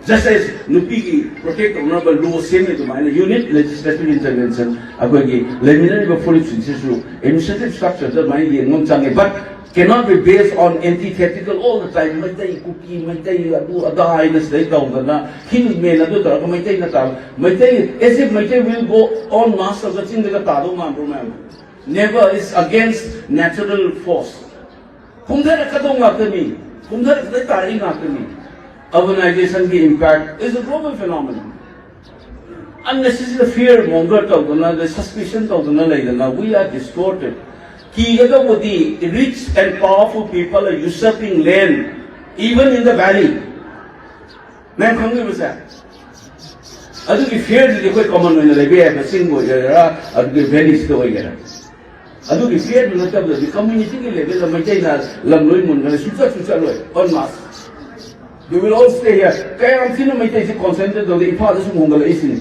Just as ꯅꯨꯄꯤꯒꯤ ꯄ꯭ꯔꯣꯇꯦꯛ ꯇꯧꯅꯕ ꯂꯣ ꯁꯦꯝꯃꯤ ꯑꯗꯨꯃꯥꯏꯅ, you need legislative intervention꯫ ꯑꯩꯈꯣꯏꯒꯤ ꯂꯩꯃꯤꯟꯅꯔꯤꯕ ꯐꯨꯔꯨꯞꯁꯤꯡꯁꯤꯁꯨ ꯑꯦꯗꯃꯤꯅꯤꯁꯇ꯭ꯔꯦꯇꯤꯚ ꯁ꯭ꯇ꯭ꯔꯛꯆꯔꯗ ꯑꯗꯨꯃꯥꯏꯅ ꯌꯦꯡꯕ ꯑꯃ ꯆꯪꯉꯦ꯫ But cannot be based on antithetical all the time. Meitei ꯀꯨꯀꯤ, ꯃꯩꯇꯩ ꯑꯗꯨ ꯑꯗꯥ ꯍꯥꯏꯅ ꯁꯤꯗꯩ ꯇꯧꯗꯅ, ꯍꯤꯜ ꯃꯦꯟ ꯑꯗꯨ ꯇꯧꯔꯒ ꯃꯩꯇꯩꯅ ꯇꯥꯕ, Meitei, as if Meitei will go on mass of the ꯆꯤꯡꯗꯒ ꯇꯥꯗꯧ ꯃꯥꯟꯕ꯭ꯔꯣ ꯃꯌꯥꯝ? Never. It's against natural force. ꯀꯨꯝꯊꯔꯛꯀꯗꯧ ꯉꯥꯛꯇꯅꯤ, ꯀꯨꯝꯊꯔꯛꯀꯗ ꯇꯥꯔꯛꯏ ꯉꯥꯛꯇꯅꯤ. Urbanization ꯒꯤ impact is a global phenomenon. Unnecessary fear monger ꯇꯧꯗꯅ, ꯑꯗꯩ suspicion ꯇꯧꯗꯅ ꯂꯩꯗꯅ, we are distorted. ꯀꯤꯒꯗꯧꯕꯗꯤ rich and powerful people are usurping land, even in the valley. ꯃꯌꯥꯝ ꯈꯪꯕꯤꯕꯁꯦ? ꯑꯗꯨꯒꯤ fear ꯗꯨꯗꯤ ꯑꯩꯈꯣꯏ common ꯑꯣꯏꯅ ꯂꯩꯕ ꯌꯥꯏꯕ, ꯆꯤꯡꯕꯨ ꯑꯣꯏꯒꯦꯔꯥ, ꯑꯗꯨꯒꯤ valley ꯁꯤꯗ ꯑꯣꯏꯒꯦꯔꯥ. ꯑꯗꯨꯒꯤ fear ꯗꯨ ꯅꯠꯇꯕꯗꯗꯤ community ꯒꯤ level ꯗ ꯃꯩꯇꯩꯅ ꯂꯝ ꯂꯣꯏ ꯃꯨꯟꯈ꯭ꯔꯦ, ꯁꯨꯡꯆꯠꯁꯨ ꯆꯠꯂꯣꯏ, en masse. You will all stay here. ꯀꯌꯥꯝ ꯊꯤꯅ ꯃꯩꯇꯩꯁꯦ concentrate ꯇꯧꯗꯦ, ꯏꯝꯐꯥꯜꯗ ꯁꯨꯝ ꯍꯣꯡꯒꯠꯂꯛꯏꯁꯤꯅꯤ.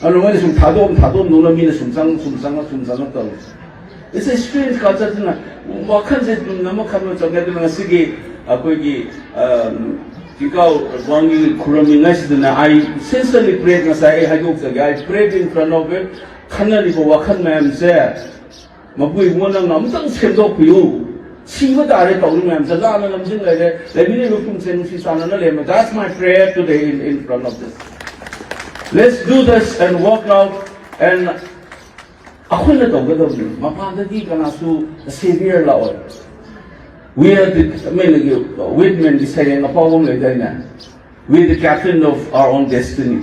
ꯑꯗꯨ ꯃꯣꯏꯅ ꯁꯨꯝ ꯊꯥꯗꯣꯛꯑꯝ ꯊꯥꯗꯣꯛꯑꯝꯗꯧꯅ ꯃꯤꯅ ꯁꯨꯝ ꯆꯪ ꯁꯨꯝ ꯆꯪꯉ ꯁꯨꯝ ꯆꯪꯉ ꯇꯧꯔꯤ. It's a strange culture. ꯑꯗꯨꯅ ꯋꯥꯈꯜꯁꯦ ꯇꯨꯝꯅ ꯑꯃ ꯈꯟꯕ ꯆꯪꯉꯦ꯫ ꯑꯗꯨꯅ ꯉꯁꯤꯒꯤ ꯑꯩꯈꯣꯏꯒꯤ, ꯑꯝ, ꯀꯤꯀꯥꯎ ꯋꯥꯡꯒꯤ ꯈꯨꯔꯝꯃꯤꯉꯩꯁꯤꯗꯅ, I sincerely prayed, ꯉꯁꯥꯏ ꯑꯩ ꯍꯥꯏꯗꯣꯛꯆꯒꯦ, I prayed in front of it. ꯈꯟꯅꯔꯤꯕ ꯋꯥꯈꯜ ꯃꯌꯥꯝꯁꯦ ꯃꯄꯨ ꯏꯕꯨꯡꯉꯣ ꯅꯪꯅ ꯑꯃꯨꯛꯇꯪ ꯁꯦꯝꯗꯣꯛꯄꯤꯌꯨ꯫ ꯁꯤꯕ ꯇꯥꯔꯦ ꯇꯧꯔꯤ ꯃꯌꯥꯝꯁꯦ, ꯂꯥꯟꯅ ꯂꯝꯖꯤꯡ ꯂꯩꯔꯦ, ꯂꯩꯃꯤꯟꯅꯔꯤꯕ ꯄꯨꯝꯁꯦ ꯅꯨꯡꯁꯤ ꯆꯥꯟꯅꯅ ꯂꯩꯔꯝꯃꯦ. That's my prayer today in, in front of this. Let's do this and work out and ꯑꯩꯈꯣꯏꯅ ꯇꯧꯒꯗꯕꯅꯤ꯫ ꯃꯄꯥꯟꯗꯒꯤ ꯀꯅꯥꯁꯨ savior ꯂꯥꯛꯑꯣꯏ꯫ We are the, ꯃꯩꯅꯒꯤ ꯋꯤꯠꯃꯦꯟꯒꯤ ꯁꯩꯔꯦꯡ ꯑꯐꯥꯎꯕ ꯑꯃ ꯂꯩꯗꯥꯏꯅꯦ? We are the captain of our own destiny.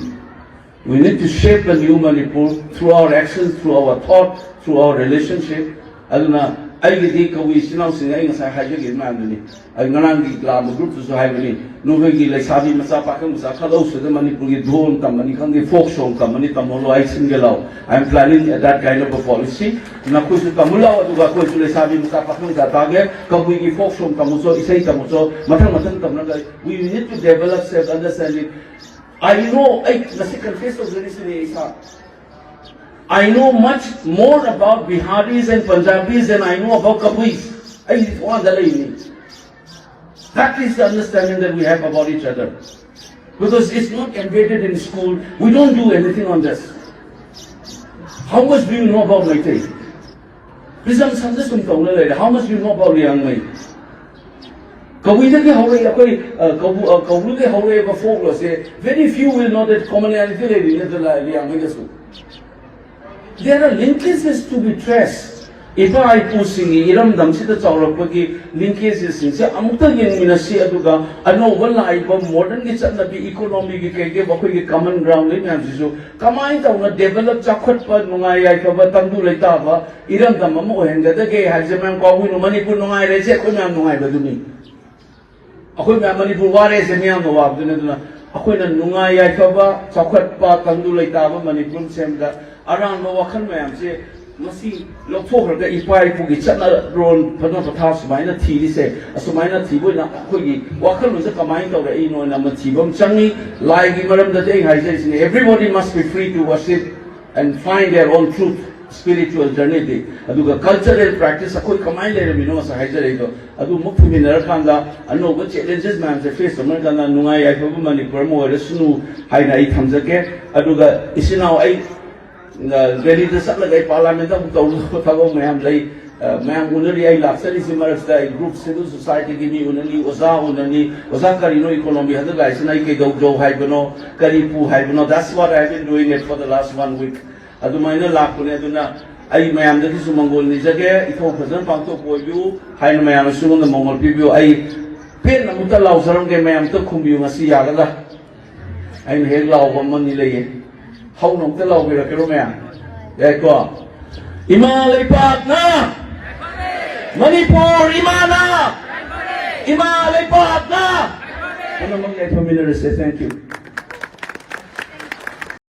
We need to shape a new Manipur through our actions, through our thought, through our relationship. ꯑꯗꯨꯅ ꯑꯩꯒꯤꯗꯤ ꯀꯕꯨꯏ ꯏꯆꯤꯟ ꯏꯅꯥꯎꯁꯤꯡ, ꯑꯩ ꯉꯁꯥꯏ ꯍꯥꯏꯖꯈꯤꯕ ꯃꯌꯥꯝꯗꯨꯅꯤ꯫ ꯑꯩ ꯉꯔꯥꯡꯒꯤ ꯂꯥꯛꯑꯝꯕ group ꯇꯨꯁꯨ ꯍꯥꯏꯕꯅꯤ, ꯅꯈꯣꯏꯒꯤ ꯂꯩꯁꯥꯕꯤ ꯃꯆꯥ ꯄꯥꯈꯪ ꯃꯆꯥ ꯈꯔ ꯂꯧꯁꯤꯗ ꯃꯅꯤꯄꯨꯔꯒꯤ ꯙꯣꯟ ꯇꯝꯃꯅꯤ ꯈꯪꯗꯦ, folk song ꯇꯝꯃꯅꯤ, ꯇꯝꯍꯜꯂꯣ, ꯑꯩ ꯁꯤꯟꯒꯦ ꯂꯥꯛꯑꯣ꯫ I am planning that kind of a policy. ꯅꯈꯣꯏꯁꯨ ꯇꯝꯃꯨ ꯂꯥꯛꯑꯣ, ꯑꯗꯨꯒ ꯑꯩꯈꯣꯏꯁꯨ ꯂꯩꯁꯥꯕꯤ ꯃꯆꯥ ꯄꯥꯈꯪ ꯃꯆꯥ ꯇꯥꯒꯦ, ꯀꯕꯨꯏꯒꯤ folk song ꯇꯝꯃꯨꯁꯣ, ꯏꯁꯩ ꯇꯝꯃꯨꯁꯣ, ꯃꯊꯪ ꯃꯊꯪ ꯇꯝꯅꯒ, we need to develop self understanding. I know, ꯑꯩ ꯉꯁꯤ confess ꯇꯧꯖꯔꯤꯁꯤꯅꯦ ꯏꯁꯥ꯫ I know much more about Biharis and Punjabis than I know about Kabuis. ꯑꯩ ꯊꯣꯡꯒꯥꯟꯗ ꯂꯩꯅꯤ꯫ That is the understanding that we have about each other. Because it's not embedded in school. We don't do anything on this. How much do you know about Meitei? Presumptionꯗ ꯁꯨꯝ ꯇꯧꯅ ꯂꯩꯔꯦ꯫ How much you know about Liangmai? ꯀꯕꯨꯏꯗꯒꯤ ꯍꯧꯔꯛꯏ ꯑꯩꯈꯣꯏ, ꯑ, ꯀꯧꯕ꯭ꯔꯨ-, ꯑ, ꯀꯧꯕ꯭ꯔꯨꯗꯒꯤ ꯍꯧꯔꯛꯏꯕ folkloreꯁꯦ, very few will know that commonality ꯂꯩꯔꯤ ꯅꯠꯇ꯭ꯔ ꯂꯤꯌꯥꯡꯃꯩꯗꯁꯨ꯫ There are linkages to be traced. ꯏꯄꯥ ꯏꯄꯨꯁꯤꯡꯒꯤ ꯏꯔꯝꯗꯝꯁꯤꯗ ꯆꯥꯎꯔꯛꯄꯒꯤ linkagesꯁꯤꯡꯁꯦ ꯑꯃꯨꯛꯇ ꯌꯦꯡꯃꯤꯟꯅꯁꯤ, ꯑꯗꯨꯒ ꯑꯅꯧꯕ ꯂꯥꯛꯏꯕ modernꯒꯤ ꯆꯠꯅꯕꯤ, economyꯒꯤ ꯀꯩꯒꯤ ꯑꯩꯈꯣꯏꯒꯤ common ground ꯂꯩ ꯃꯌꯥꯝꯁꯤꯁꯨ ꯀꯃꯥꯏꯅ ꯇꯧꯅ develop, ꯆꯥꯎꯈꯠꯄ, ꯅꯨꯡꯉꯥꯏ ꯌꯥꯏꯐꯕ, ꯇꯪꯗꯨ ꯂꯩꯇꯥꯕ ꯏꯔꯝꯗꯝ ꯑꯃ ꯑꯣꯏꯍꯟꯒꯗꯒꯦ ꯍꯥꯏꯕꯁꯦ ꯃꯌꯥꯝ ꯀꯥꯎꯏꯅꯨ꯫ ꯃꯅꯤꯄꯨꯔ ꯅꯨꯡꯉꯥꯏꯔꯦꯁꯦ ꯑꯩꯈꯣꯏ ꯃꯌꯥꯝ ꯅꯨꯡꯉꯥꯏꯕꯗꯨꯅꯤ꯫ ꯑꯩꯈꯣꯏ ꯃꯌꯥꯝ ꯃꯅꯤꯄꯨꯔ ꯋꯥꯔꯦꯁꯦ ꯃꯤꯌꯥꯝꯅ ꯋꯥꯕꯗꯨꯅꯤ꯫ ꯑꯗꯨꯅ ꯑꯩꯈꯣꯏꯅ ꯅꯨꯡꯉꯥꯏ ꯌꯥꯏꯐꯕ, ꯆꯥꯎꯈꯠꯄ, ꯇꯪꯗꯨ ꯂꯩꯇꯥꯕ ꯃꯅꯤꯄꯨꯔ ꯑꯃ ꯁꯦꯝꯕꯗ ꯑꯔꯥꯟꯕ ꯋꯥꯈꯜ ꯃꯌꯥꯝꯁꯦ ꯃꯁꯤ ꯂꯧꯊꯣꯛꯈ꯭ꯔꯒ ꯏꯄꯥ ꯏꯄꯨꯒꯤ ꯆꯠꯅꯔꯣꯟ ꯐꯖ ꯄꯊꯥꯞ ꯁꯨꯃꯥꯏꯅ ꯊꯤꯔꯤꯁꯦ, ꯑꯁꯨꯃꯥꯏꯅ ꯊꯤꯕ ꯑꯣꯏꯅ ꯑꯩꯈꯣꯏꯒꯤ ꯋꯥꯈꯜꯂꯣꯟꯁꯦ ꯀꯃꯥꯏꯅ ꯇꯧꯔꯛꯏꯅꯣꯅ ꯑꯃ ꯊꯤꯕ ꯑꯃ ꯆꯪꯉꯤ꯫ ꯂꯥꯏꯒꯤ ꯃꯔꯝꯗꯗꯤ ꯑꯩ ꯍꯥꯏꯖꯔꯤꯁꯤꯅꯦ, everybody must be free to worship and find their own truth, spiritual journeyꯗꯤ꯫ ꯑꯗꯨꯒ cultural practice ꯑꯩꯈꯣꯏ ꯀꯃꯥꯏꯅ ꯂꯩꯔꯝꯃꯤꯅꯣ ꯉꯁꯥꯏ ꯍꯥꯏꯖꯔꯛꯏꯗꯣ, ꯑꯗꯨ ꯑꯃꯨꯛ ꯊꯨꯃꯤꯟꯅꯔꯀꯥꯟꯗ ꯑꯅꯧꯕ challenges ꯃꯌꯥꯝꯁꯦ face ꯇꯧꯅꯔꯀꯥꯟꯗ ꯅꯨꯡꯉꯥꯏ ꯌꯥꯏꯐꯕ ꯃꯅꯤꯄꯨꯔ ꯑꯃ ꯑꯣꯏꯔꯁꯅꯨ ꯍꯥꯏꯅ ꯑꯩ ꯊꯝꯖꯒꯦ꯫ ꯑꯗꯨꯒ ꯏꯆꯤꯟ ꯏꯅꯥꯎ ꯑꯩ, ꯑ, ꯗꯦꯜꯂꯤꯗ ꯆꯠꯂꯒ ꯑꯩ parliamentꯇ ꯑꯃꯨꯛ ꯇꯧꯒꯗꯕ ꯊꯕꯛ ꯃꯌꯥꯝ ꯂꯩ꯫ ꯑ, ꯃꯌꯥꯝ ꯎꯅꯔꯤ, ꯑꯩ ꯂꯥꯛꯆꯔꯤꯁꯤ ꯃꯔꯛꯁꯤꯗ ꯑꯩ group, civil societyꯒꯤ ꯃꯤ ꯎꯅꯅꯤ, ꯑꯣꯖꯥ ꯎꯅꯅꯤ꯫ "ꯑꯣꯖꯥ, ꯀꯔꯤꯅꯣ economy ꯍꯟꯗꯛ ꯂꯥꯛꯏꯁꯤꯅ? ꯑꯩ ꯀꯩꯗꯧꯖꯧ ꯍꯥꯏꯕꯅꯣ? ꯀꯔꯤ ꯄꯨ ꯍꯥꯏꯕꯅꯣ?" That's what I have been doing it for the last one week. ꯑꯗꯨꯃꯥꯏꯅ ꯂꯥꯛꯄꯅꯦ꯫ ꯑꯗꯨꯅ ꯑꯩ ꯃꯌꯥꯝꯗꯒꯤꯁꯨ ꯃꯪꯒꯣꯜ ꯅꯤꯖꯒꯦ, ꯏꯊꯧ ꯐꯖꯅ ꯄꯥꯡꯊꯣꯛꯄ ꯑꯣꯏꯕꯤꯌꯨ ꯍꯥꯏꯅ ꯃꯌꯥꯝꯅꯁꯨ ꯑꯩꯉꯣꯟꯗ ꯃꯪꯒꯣꯜ ꯄꯤꯕꯤꯌꯨ꯫ ꯑꯩ ꯄꯦꯟꯅ ꯑꯃꯨꯛꯇ ꯂꯥꯎꯖꯔꯝꯒꯦ, ꯃꯌꯥꯝ ꯑꯝꯇ ꯈꯨꯝꯕꯤꯌꯨ ꯉꯁꯤ ꯌꯥꯒꯗ꯭ꯔꯥ? ꯑꯩꯅ ꯍꯦꯛ ꯂꯥꯎꯕ ꯑꯃꯅꯤ ꯂꯩꯌꯦ, ꯍꯧꯅ ꯑꯃꯨꯛꯇ ꯂꯥꯎꯕꯤꯔꯛꯀꯦꯔꯣ ꯃꯌꯥꯝ? ꯌꯥꯏꯀꯣ? ꯏꯃꯥ ꯂꯩꯄꯥꯛꯅ! ꯃꯅꯤꯄꯨꯔ ꯏꯃꯥꯅ! ꯏꯃꯥ ꯂꯩꯄꯥꯛꯅ! ꯄꯨꯝꯅꯃꯛ ꯌꯥꯏꯐꯃꯤꯟꯅꯔꯁꯦ꯫ Thank you.